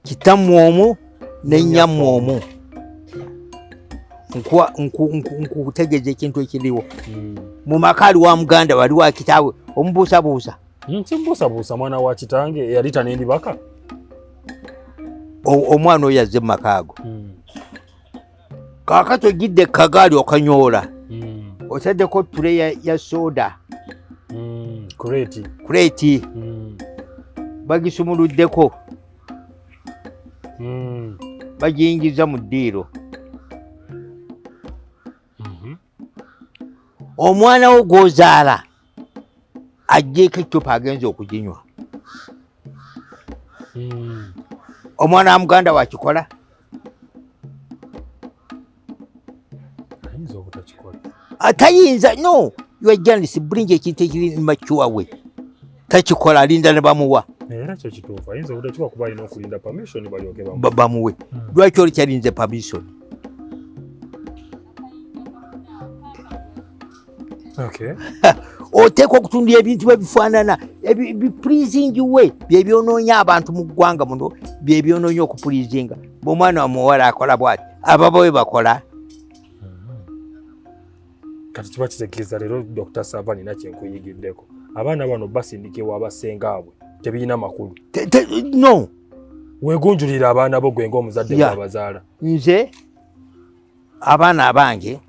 kitammwe omu nenyammwe omu. Nkutegeeza ekintu ekiriwo mu maka. Ali wa muganda wali wa kitaawe, omubuusabuusa? Nsimbuusabuusa mwana wa kitange eyali tanendibaka. Omwana oyo azze mu maka ago. Kaakati ojjidde kagaali okanyoola, otaddeko tray ya soda. Crate. Crate bagisumuluddeko, bagiyingiza mu ddiiro. Omwana wo gw'ozaala aggyeko eccupa, agenza okuginywa. Omwana wa muganda wakikola? Ayinza obutakikola. Tayinza. No, you are journalist, bring ekintu ekiri mature we takikola, alinda ne bamuwa. Era kyo kituufu, ayinza obutakikola kuba alina okulinda permission balyoke bamu Bamuwe. Lwaki oli kyalinze permission? Okay. Oteekwa okutundira ebintu ebifaanana bipleasing we byebyonoonya abantu mu ggwanga muno, byebyonoonya okupleasinga. Bw'omwana omuwala akola bwati, ababa we bakola. Kati kiba kitegeeza leero Dr. Sava nina kyenkuyigiddeko, abaana bano basindika ewa basengaabwe tebirina makulu. No, weegunjulira abaana bo gwe ng'omuzadde gwabazaala. Nze abaana abange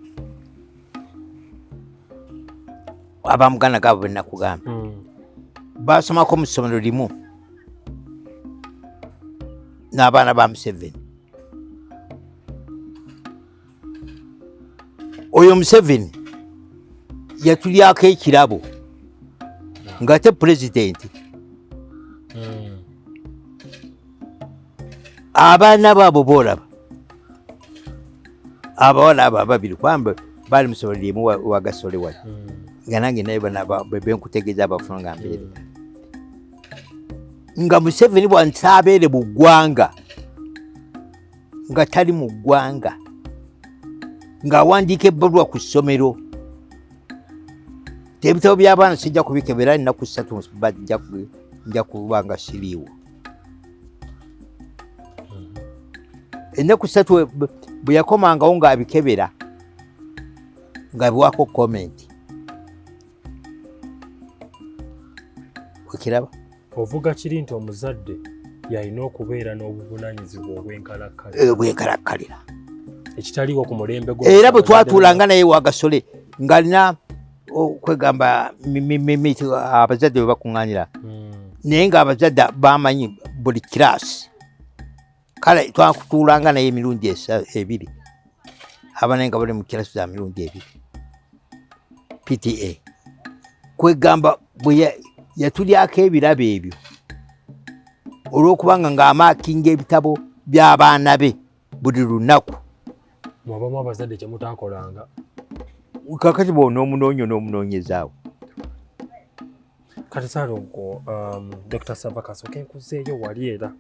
abamuganda gaabo benakugamba basomako mu ssomero limu n'abaana ba Museveni. Oyo Museveni yatulyako ekirabo ng'ate pulezidenti. Abaana baabo boolaba abawala abo ababiri kubanga baali mu ssomero limu wagasole wali nga nange naye benkutegeeza abafuna nga mbeere nga Museveni bwansaabeere mu ggwanga nga tali mu ggwanga ng'awandiika ebbaluwa ku ssomero ebitabo by'abaana sijja kubikebera ennaku 3 nja kuba nga siriiwo. Ennaku 3 bwe yakomangawo ng'abikebera ng'abiwaako komenti. Okiraba? Ovuga kiri nti omuzadde yalina okubeera n'obuvunaanyizibwa obwenkalakkalira. Obwenkalakkalira. Ekitaliiwo ku mulembe gwo. Era bwe twatuulanga naye Wagasole ng'alina okwegamba abazadde bwe bakuŋŋaanira. Naye ng'abazadde bamanyi buli kiraasi. Kale twakutuulanga naye emirundi ebiri. Abaana nga bali mu kiraasi za mirundi ebiri. PTA. Kwegamba bwe yatulyako ebirabo ebyo olw'okubanga ng'amaakinga ebitabo by'abaana be buli lunaku. Mwabamu abazadde kye mutaakolanga. Kaakati bw'onoomunoonya onoomunoonyezaawo. Kati Saalongo, Dr. Sava kasooke nkuzeeyo wali era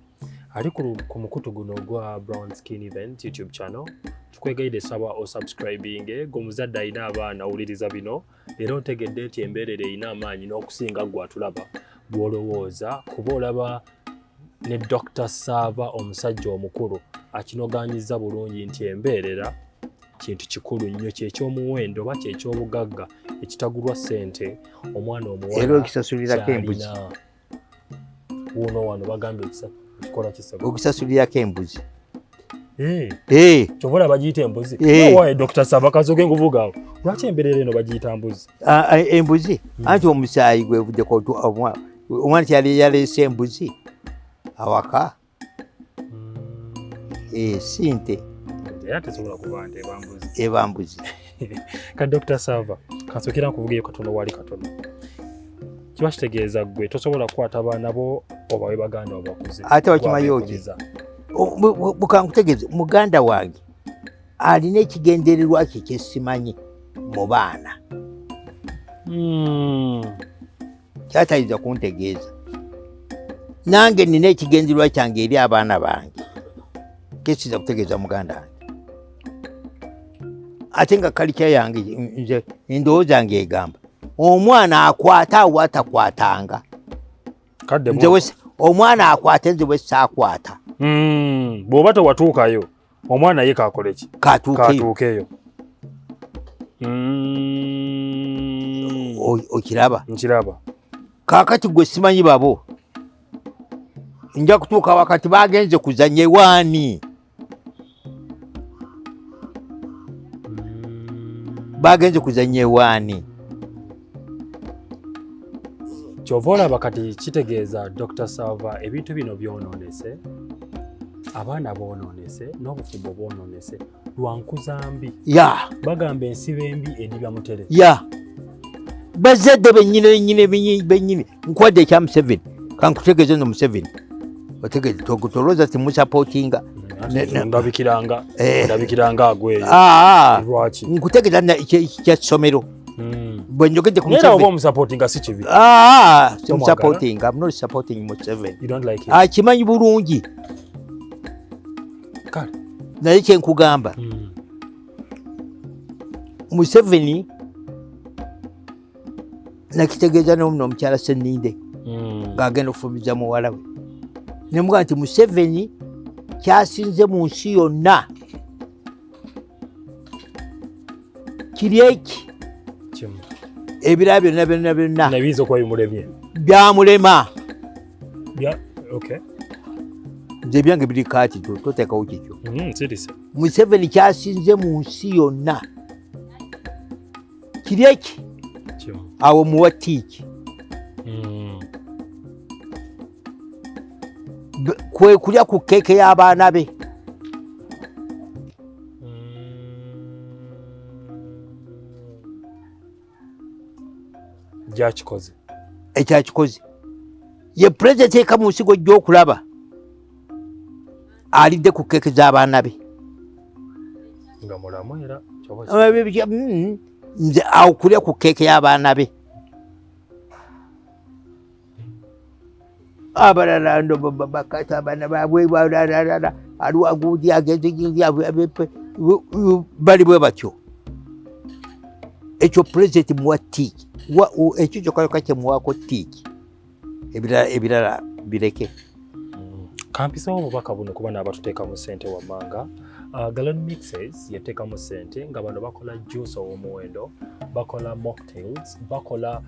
ali ku mukutu guno ogwa Brown Skin Event YouTube channel. Tukwegayidde saba osubscribinge, gwe omuzadde alina abaana owuliriza bino era otegedde nti embeerera erina amaanyi n'okusinga gwe atulaba bw'olowooza, kuba olaba ne Dr. Sava omusajja omukulu akinogaanyizza bulungi nti embeerera kintu kikulu nnyo, kyeky'omuwendo oba kyeky'obugagga ekitagulwa ssente omwana omuwala era okisasulirako embuzi. Wuno wano bagambye ekikola kisaba okusasulirako embuzi. Kyova olaba bagiyita embuzi. Waye Dr. Sava kazoge nkuvuga awo. Lwaki embeerera eno bagiyita mbuzi? Embuzi anti omusaayi gwevuddeko omwana kyali yaleese embuzi awaka. Si nte. Era tesobola kuba nte, eba mbuzi. Eba mbuzi. Ka Dr. Sava kansookera nkuvugeyo katono wali katono. Kiba kitegeeza ggwe tosobola kukwata baana bo obawe baganda obakuze. Ate wakimanyi ki? Bukankutegeeze muganda wange alina ekigendererwa kye kyesimanyi mu baana. Kyatayinza kuntegeeza. Nange nina ekigendererwa kyange eri abaana bange. Kesiza kutegeeza muganda wange. Ate nga kalikya yange nze endowooza yange egamba omwana akwata awo atakwatanga. Omwana akwate nze bwe saakwata. Bw'oba tewatuukayo omwana ye kaakole ki? Katuukeyo. Okiraba? Nkiraba. Kaakati gwe simanyi babo. Nja kutuuka wakati bagenze kuzannya ewaani. Bagenze kuzannya ewaani. Kyova olaba kati kitegeeza Dr. Sava ebintu bino byonoonese, abaana boonoonese, n'obufumbo bwonoonese lwa nkuza mbi. Bagamba ensibo embi edibya mutere. Bazadde bennyini bennyini nkwadde ekya Museveni kankutegeeze no Museveni otegeeze tolowooza timusapootinga. Ndabikiranga agweyo. Lwaki? Nkutegeeza kya ssomero. Bwe njogedde ku Museveni. Oba omusapootinga si kibi. Simusapootinga, I'm not supporting Museveni. You don't like him. Akimanyi bulungi. Kale. Naye kye nkugamba. Museveni Nakitegeeza nomuno omukyala Seninde ng'agenda okufumbiza muwala we, nemugaa nti Museveni kyasinze mu nsi yonna kiri eki, ebirala byonna byonna byonna nabiyinza okuba bimulemye, byamulema. Nze ebyange biri kaati, toteekawo kikyo. Museveni kyasinze mu nsi yonna kiri eki, awo muwa tiiki. Kwe kulya ku keeke y'abaana be. Gyakikoze. Ekyakikoze ye pulezidenti eka mu nsi gwojja okulaba alidde ku keeke z'abaana be. Nga mulamu era. Nze awo kulya ku keeke y'abaana be. Abalala ndo bakata abaana baabwe balalala, aliwo agundi agenze bali bwe batyo. Ekyo pulezidenti muwa tiiki, ekyo kyokka kyokka kyemuwaako tiiki, ebirala bireke. Kampisewo obubaka buno kuba naabatuteekamu ssente wammanga. Galon Mixes yateekamu ssente nga bano bakola juice ow'omuwendo, bakola mocktails, bakola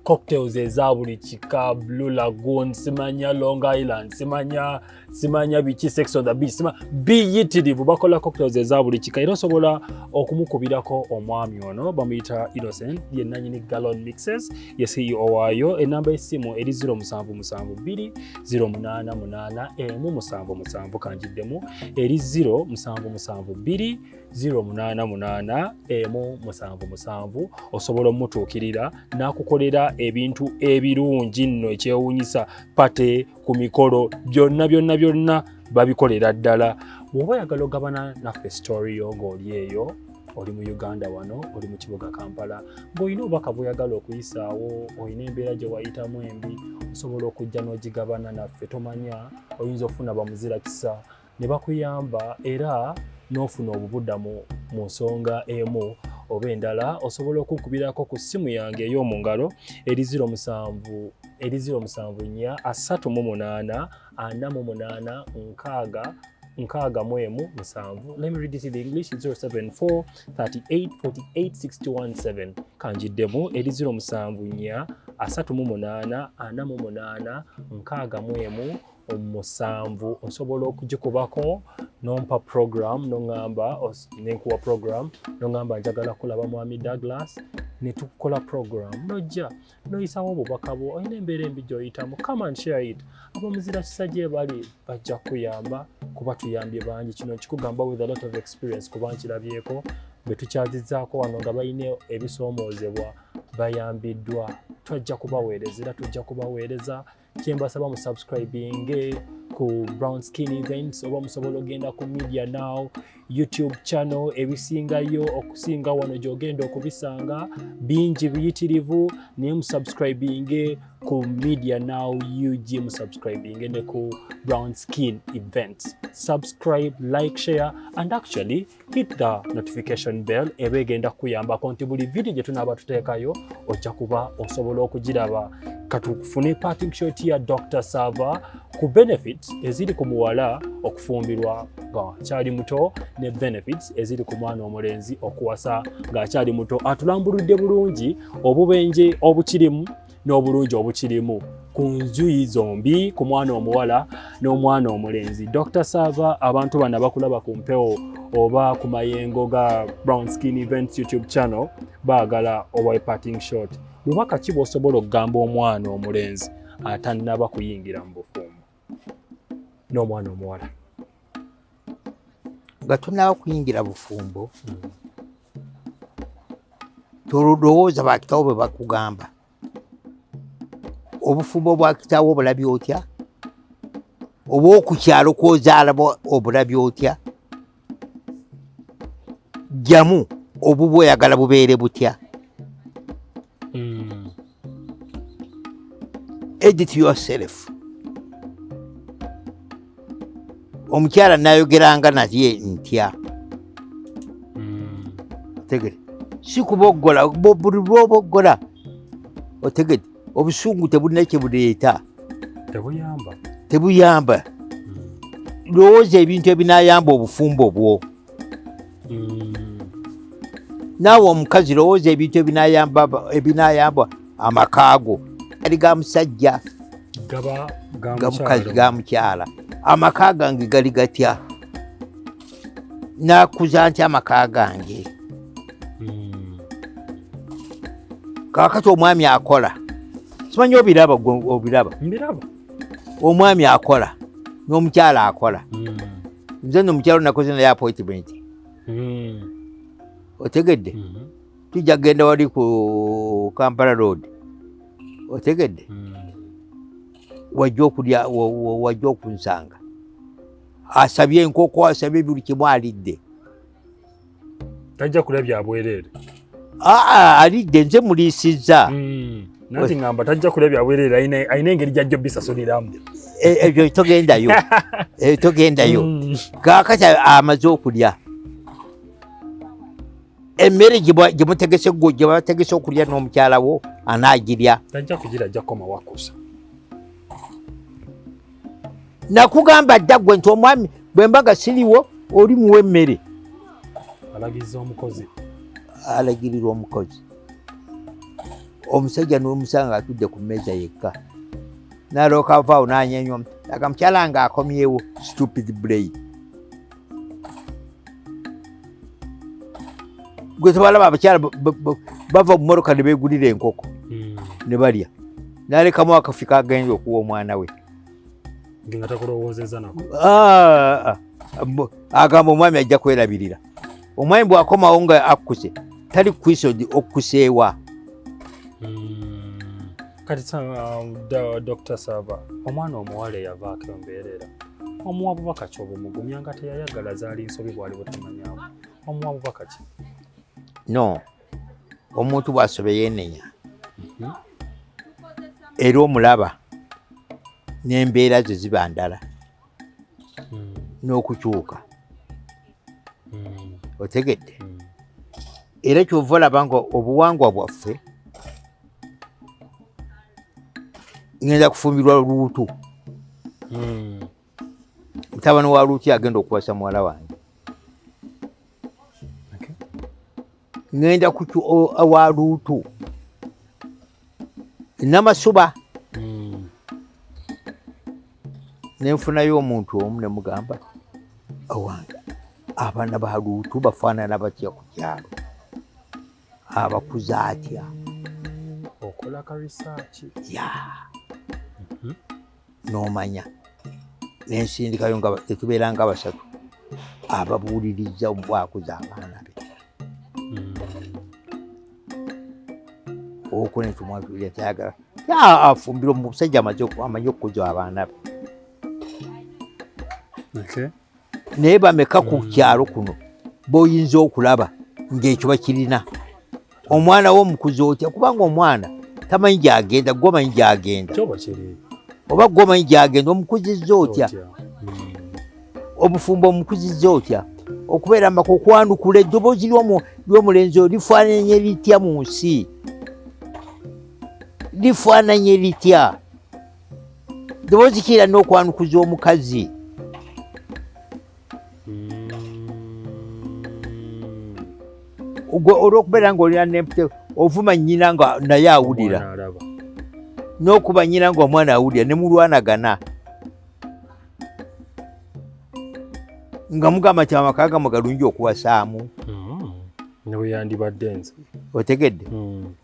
cocktails eza buli kika, Blue Lagoon, simanya Long Island, simanya biki, Sex on the Beach, biyitirivu. Bakola cocktails eza buli kika era osobola okumukubirako omwami ono bamuyita Innocent, ye nanyini Galon Mixes, ye CEO waayo. Enamba y'essimu eri 0772 088 177. Kanjiddemu, eri 0772 088 177. Osobola omutuukirira n'akukolera ebintu ebirungi nno ekyewuunyisa, party, ku mikolo, byonna byonna byonna babikolera ddala. Bw'oba oyagala ogabana naffe story yo ng'oli eyo, oli mu Uganda wano, oli mu kibuga Kampala, ng'olina obubaka bw'oyagala okuyisaawo, olina embeera gye wayitamu embi, osobola okujja n'ogigabana naffe. Tomanya, oyinza okufuna bamuzirakisa ne bakuyamba era n'ofuna obubudamu mu nsonga emu oba endala. Osobola okunkubirako ku ssimu yange ey'omu ngalo eri 07, eri 074 38 48 60 61 7. Let me read it in English: 074 38 48 61 7. Kanjiddemu, eri 074 38 48 61 7. Osobola okugikubako nompa program, noŋŋamba, nenkuwa program, noŋŋamba njagala kulaba mwami Douglas, ne tukola program, nojja noyisawo obubaka bwo. Olina embeera embi gy'oyitamu, come and share it. Abamuzira kisa gye bali, bajja kukuyamba kuba tuyambye bangi. Kino nkikugamba with a lot of experience kuba nkirabyeko bwe tukyazizaako wano nga balina ebisoomoozebwa bayambiddwa. Twajja kubaweereza era tujja kubaweereza. Kyembasaba, mu subscribinge ku Brown Skin Events oba musobola ogenda ku Media Now YouTube channel. Ebisingayo okusinga wano gy'ogenda okubisanga bingi biyitirivu, naye musubscribinge ku Media Now UG, musubscribinge ne ku Brown Skin Events. Subscribe, like, share and actually hit the notification bell. Eba egenda kukuyambako nti buli video gye tunaaba tuteekayo ojja kuba osobola okugiraba. Katufune parting shot ya Dr Sava ku benefits eziri ku muwala okufumbirwa ng'akyali muto ne benefits eziri ku mwana omulenzi okuwasa ng'akyali muto. Atulambuludde bulungi obubenje obukirimu n'obulungi obukirimu ku njuyi zombi, ku mwana omuwala n'omwana omulenzi. Dr Sava, abantu bano abakulaba ku mpewo oba ku mayengo ga Brown Skin Events YouTube channel baagala owa parting shot. Bubaka ki bw'osobola okugamba omwana omulenzi atannaba kuyingira mu bufumbo n'omwana omuwala? Nga tonaba kuyingira bufumbo, tolowooza bakitawo bwe bakugamba. Obufumbo bwa kitaawo obulabye otya? Oba okukyalo kwozaala obulabye otya? Jjamu obubwa, oyagala bubeere butya? Edit yourself. Omukyala nayogeranga naye ntya? Tegere si kuboggola. Buli lwoboggola Otegedde, obusungu tebulina kye buleeta. Tebuyamba. Tebuyamba. Lowooza ebintu ebinaayamba obufumbo bwo. Naawe omukazi lowooza ebintu ebinaayamba amaka go. Gali ga musajja, gaba ga mukazi, ga mukyala. Amaka gange gali gatya? Nakuza ntya amaka gange? Kaakati omwami akola, simanyi obiraba gwe, obiraba? Mbiraba. Omwami akola n'omukyala akola. Nze nno omukyala nakoze naye appointment. Otegedde? Tujja kugenda wali ku Kampala Road. Otegedde? Wajja okulya, wajja okunsanga. Asabye enkoko, asabye buli kimu, alidde. Tajja kulya bya bwereere. Aa, alidde, nze muliisizza. Nanti ngamba tajja kulya bya bwereere, alina engeri gy'ajja obisasuliramu. Ebyo togendayo. Togendayo. Kaakati amaze okulya. Emmere gye mutegese gwe, gye bategese okulya n'omukyala wo, anaagirya? Tajja kugira, ajja kukoma wakkusa. Nakugamba dda gwe nti omwami bwe mba nga siriwo, oli muwa emmere. Alagiriza omukozi. Alagirira omukozi. Omusajja n'omusanga atudde ku mmeeza yekka, n'alooka avaawo n'anyenywa, aga mukyala nga akomyewo. Stupid brain. Gwe tebalaba abakyala bava mu mmotoka ne beegulira enkoko ne balya, n'alekamu akafi kagenda okuwa omwana we. Nga takulowoozezza nako. Ah, ah, agamba omwami ajja kwerabirira. Omwami bw'akomawo nga akkuse, tali kukwisa okkuseewa. Kati Dr. Sava, omwana omuwala eyavaako embeerera, omuwa bubaka ki obumugumya nga teyayagala, zaali nsobi, bwali butamanyawo? Omuwa bubaka ki? No, omuntu bw'asobe yeenenya, era omulaba n'embeera ze ziba ndala n'okukyuka. Otegedde? Era kyova olaba nga obuwangwa bwaffe, ngenda kufumbirwa Luutu, mutabani wa Luutu agenda okuwasa muwala wange. Ngenda kucu wa Luutu Namasuba, nenfunayo omuntu omu nemugamba, owange, abaana ba Luutu bafaanana batya ku kyalo? Abakuza atya? Okola ka research. Ya, n'omanya nensindikayo nga tetubeera nga basatu ababuuliriza bwakuza abaana be. Okwo netumwatulira tayagala afumbira omusajja amanyi okukuza abaana be. Naye bameka ku kyalo kuno boyinza okulaba ng'ekyo bakirina? Omwana wo omukuza otya? Kubanga omwana tamanyi gyagenda, gwe omanyi gyagenda. Kyoba kiri. Oba gwe omanyi gyagenda, omukuzizza otya? Obufumbo omukuzizza otya? Okubeera amaka, okwanukula eddoboozi ly'omulenzi oyo lifaananye litya mu nsi? Lifaananye litya? Ddoboozi kiira n'okwanukuza omukazi. Gwe olw'okubeera ng'olina nempute, ovuma nnyina nga naye awulira. Omwana alaba. N'okuba nnyina ng'omwana awulira, ne mulwanagana nga mugamba nti amaka gammwe galungi okuwasaamu. Ne bwe yandibadde nze. Otegedde?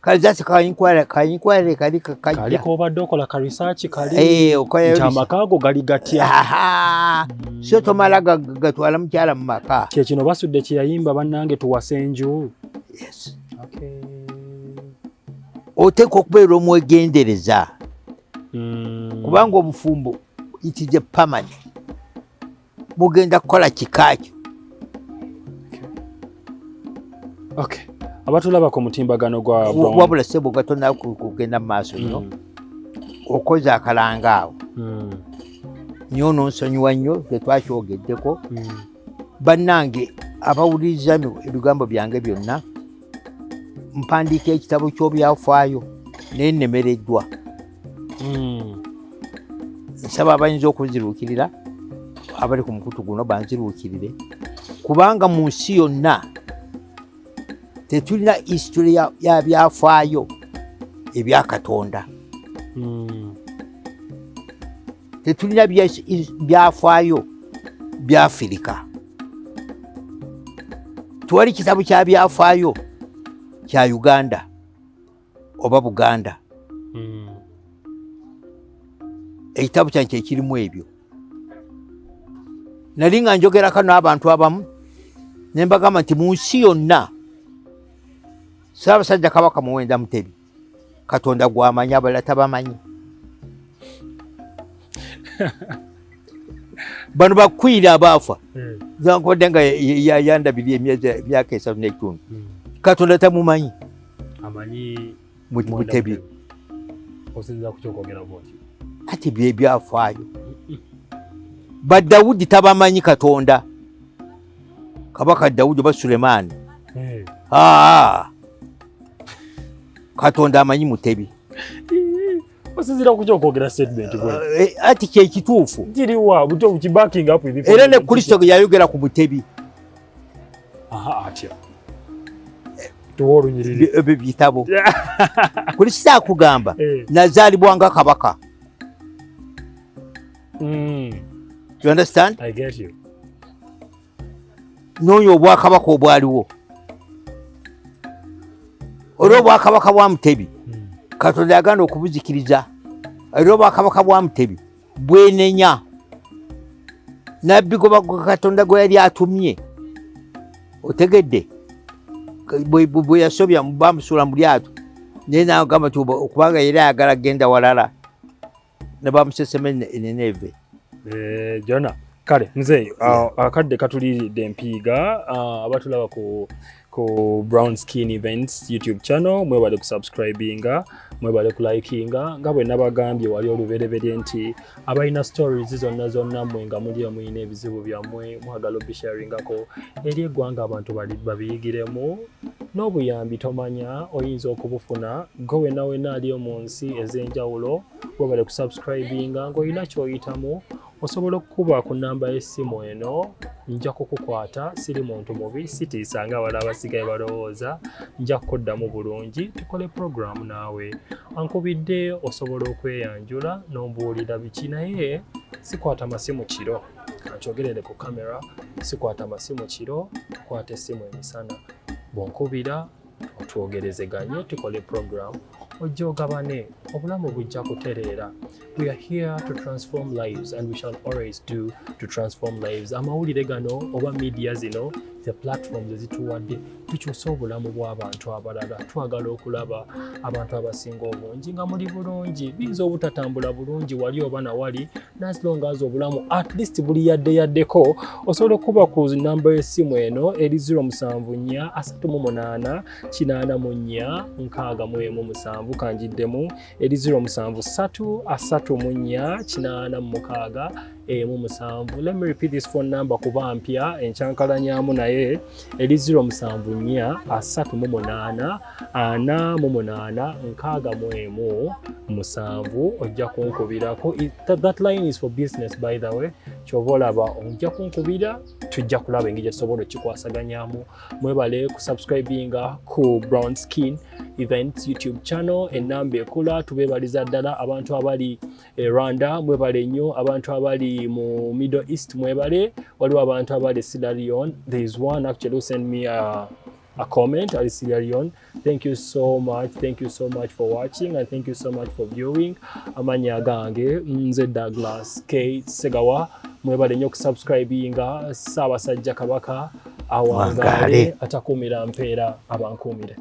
Kale that's ka inquiry kali kajja. Kali k'obadde okola ka research kali. Okola nti amaka ago gali gatya. Aha. So tomala gatwala mukyala mu maka. Kye kino Basudde kye yayimba, bannange tuwase enju. Yes. Okay. Oteekwa okubeera omwegendereza, kubanga obufumbo, it is a permanent. Mugenda kukola kika kyo. Okay. Abatulaba ku mutimbagano gwa Wabula sebo, gatonna kugenda mu maaso nnyo, okoze akalanga awo nnyo, nonsonyiwa nnyo, tetwakyogeddeko. Bannange abawuliriza ebigambo byange byonna, mpandiika ekitabo ky'obyafaayo. Naye nnemereddwa. Nsaba abayinza okunziruukirira abali ku mukutu guno banziruukirire, kubanga mu nsi yonna tetulina history ya byafaayo ebya Katonda. Tetulina byafaayo bya Afirika. Tewali kitabo kya byafaayo kya Uganda oba Buganda. Ekitabo kyange kyekirimu ebyo. Nali nga njogerako n'abantu abamu ne mbagamba nti mu nsi yonna Ssaabasajja Kabaka Muwenda Mutebi Katonda gwamanyi, abalala tabamanyi. Bano bakwira abaafa zankubadde nga yandabirira emyezi emyaka 3 n'ekitundu. Katonda tamumanyi. Amanyi Mutebi. Osinza kukyokogera bw'otyo. Kati bye byafaayo. Ba Dawudi tabamanyi Katonda. Kabaka Dawudi oba Sulemaani. Katonda amanyi Mutebi. Osinzira ku kyokwogera statement bwe. Ati kye kituufu. Kiriwa buto ki backing up ebifo. Era ne Kristo yayogera ku Mutebi. Aha, atya. Tuwa olunyiriri. Ebyo bitabo. Kristo akugamba nazaalibwa nga kabaka. You understand? I get you. Noonya obwakabaka obwaliwo. Olwo obwakabaka bwa Mutebi. Katonda yaganda okubuzikiriza. Era obwakabaka bwa Mutebi bwenenya. Nabbi gwe Katonda gwe yali atumye. Otegedde? Bwe yasobya bamusuula mu lyato. Naye n'agamba nti okubanga yali ayagala kugenda walala. Ne bamusesema e Nineve. Jona, kale nze akadde katuliridde empiiga, abatulaba ku Brown Skin Events YouTube channel, mwebale kusubscribinga, mwebale kulikinga. Nga bwe nabagambye wali olubereberye nti abalina stories zonna zonna mmwe nga muli mulina ebizibu byammwe mwagala obisharingako eri eggwanga abantu babiyigiremu n'obuyambi, tomanya oyinza okubufuna gwe wenna wenna aliyo mu nsi ez'enjawulo. Webale kusubscribinga. Ng'olina ky'oyitamu osobola okukuba ku namba y'essimu eno, nja kukukwata. Siri muntu mubi, sitiisa nga abalala abasigaye balowooza. Nja kukuddamu bulungi tukole program naawe. Ankubidde osobola okweyanjula n'ombuulira biki, naye sikwata masimu kiro. Kankyogerere ku kamera, sikwata masimu kiro, tukwata essimu emisana. Bw'onkubira otwogerezeganye tukole program, ojja ogabane, obulamu bujja kutereera. We are here to transform lives and we shall always do to transform lives. Amawulire gano oba media zino, the platforms ezituwadde tukyuse obulamu bw'abantu abalala. Twagala okulaba abantu abasinga obungi nga muli bulungi. Biyinza obutatambula bulungi wali oba nawali, as long as obulamu at least buli yadde yaddeko. Osobola okuba ku namba y'essimu eno eri 074 38 84 67. Kanjiddemu, eri 073 34 86 17. Let me repeat this phone number kuba mpya enkyankalanyamu, naye eri 074 38 48 61 7. Ojja kunkubirako. That line is for business, by the way. Kyova olaba ojja kunkubira, tujja kulaba engeri gyetusobola okikwasaganyamu. Mwebale kusubscribinga ku Brown Skin Events YouTube channel. Enamba ekula, tubeebaliza ddala. Abantu abali e Rwanda mwebale nnyo, abantu abali mu Middle East mwebale, waliwo abantu abali Sierra Leone. There is one actually who sent me a comment ali Sierra Leone. Thank you so much, thank you so much for watching and thank you so much for viewing. Amannya gange nze Douglas K Segawa. Mwebale nnyo okusubscribinga. Ssaabasajja Kabaka awangaale, atakuumira mpeera abankuumire.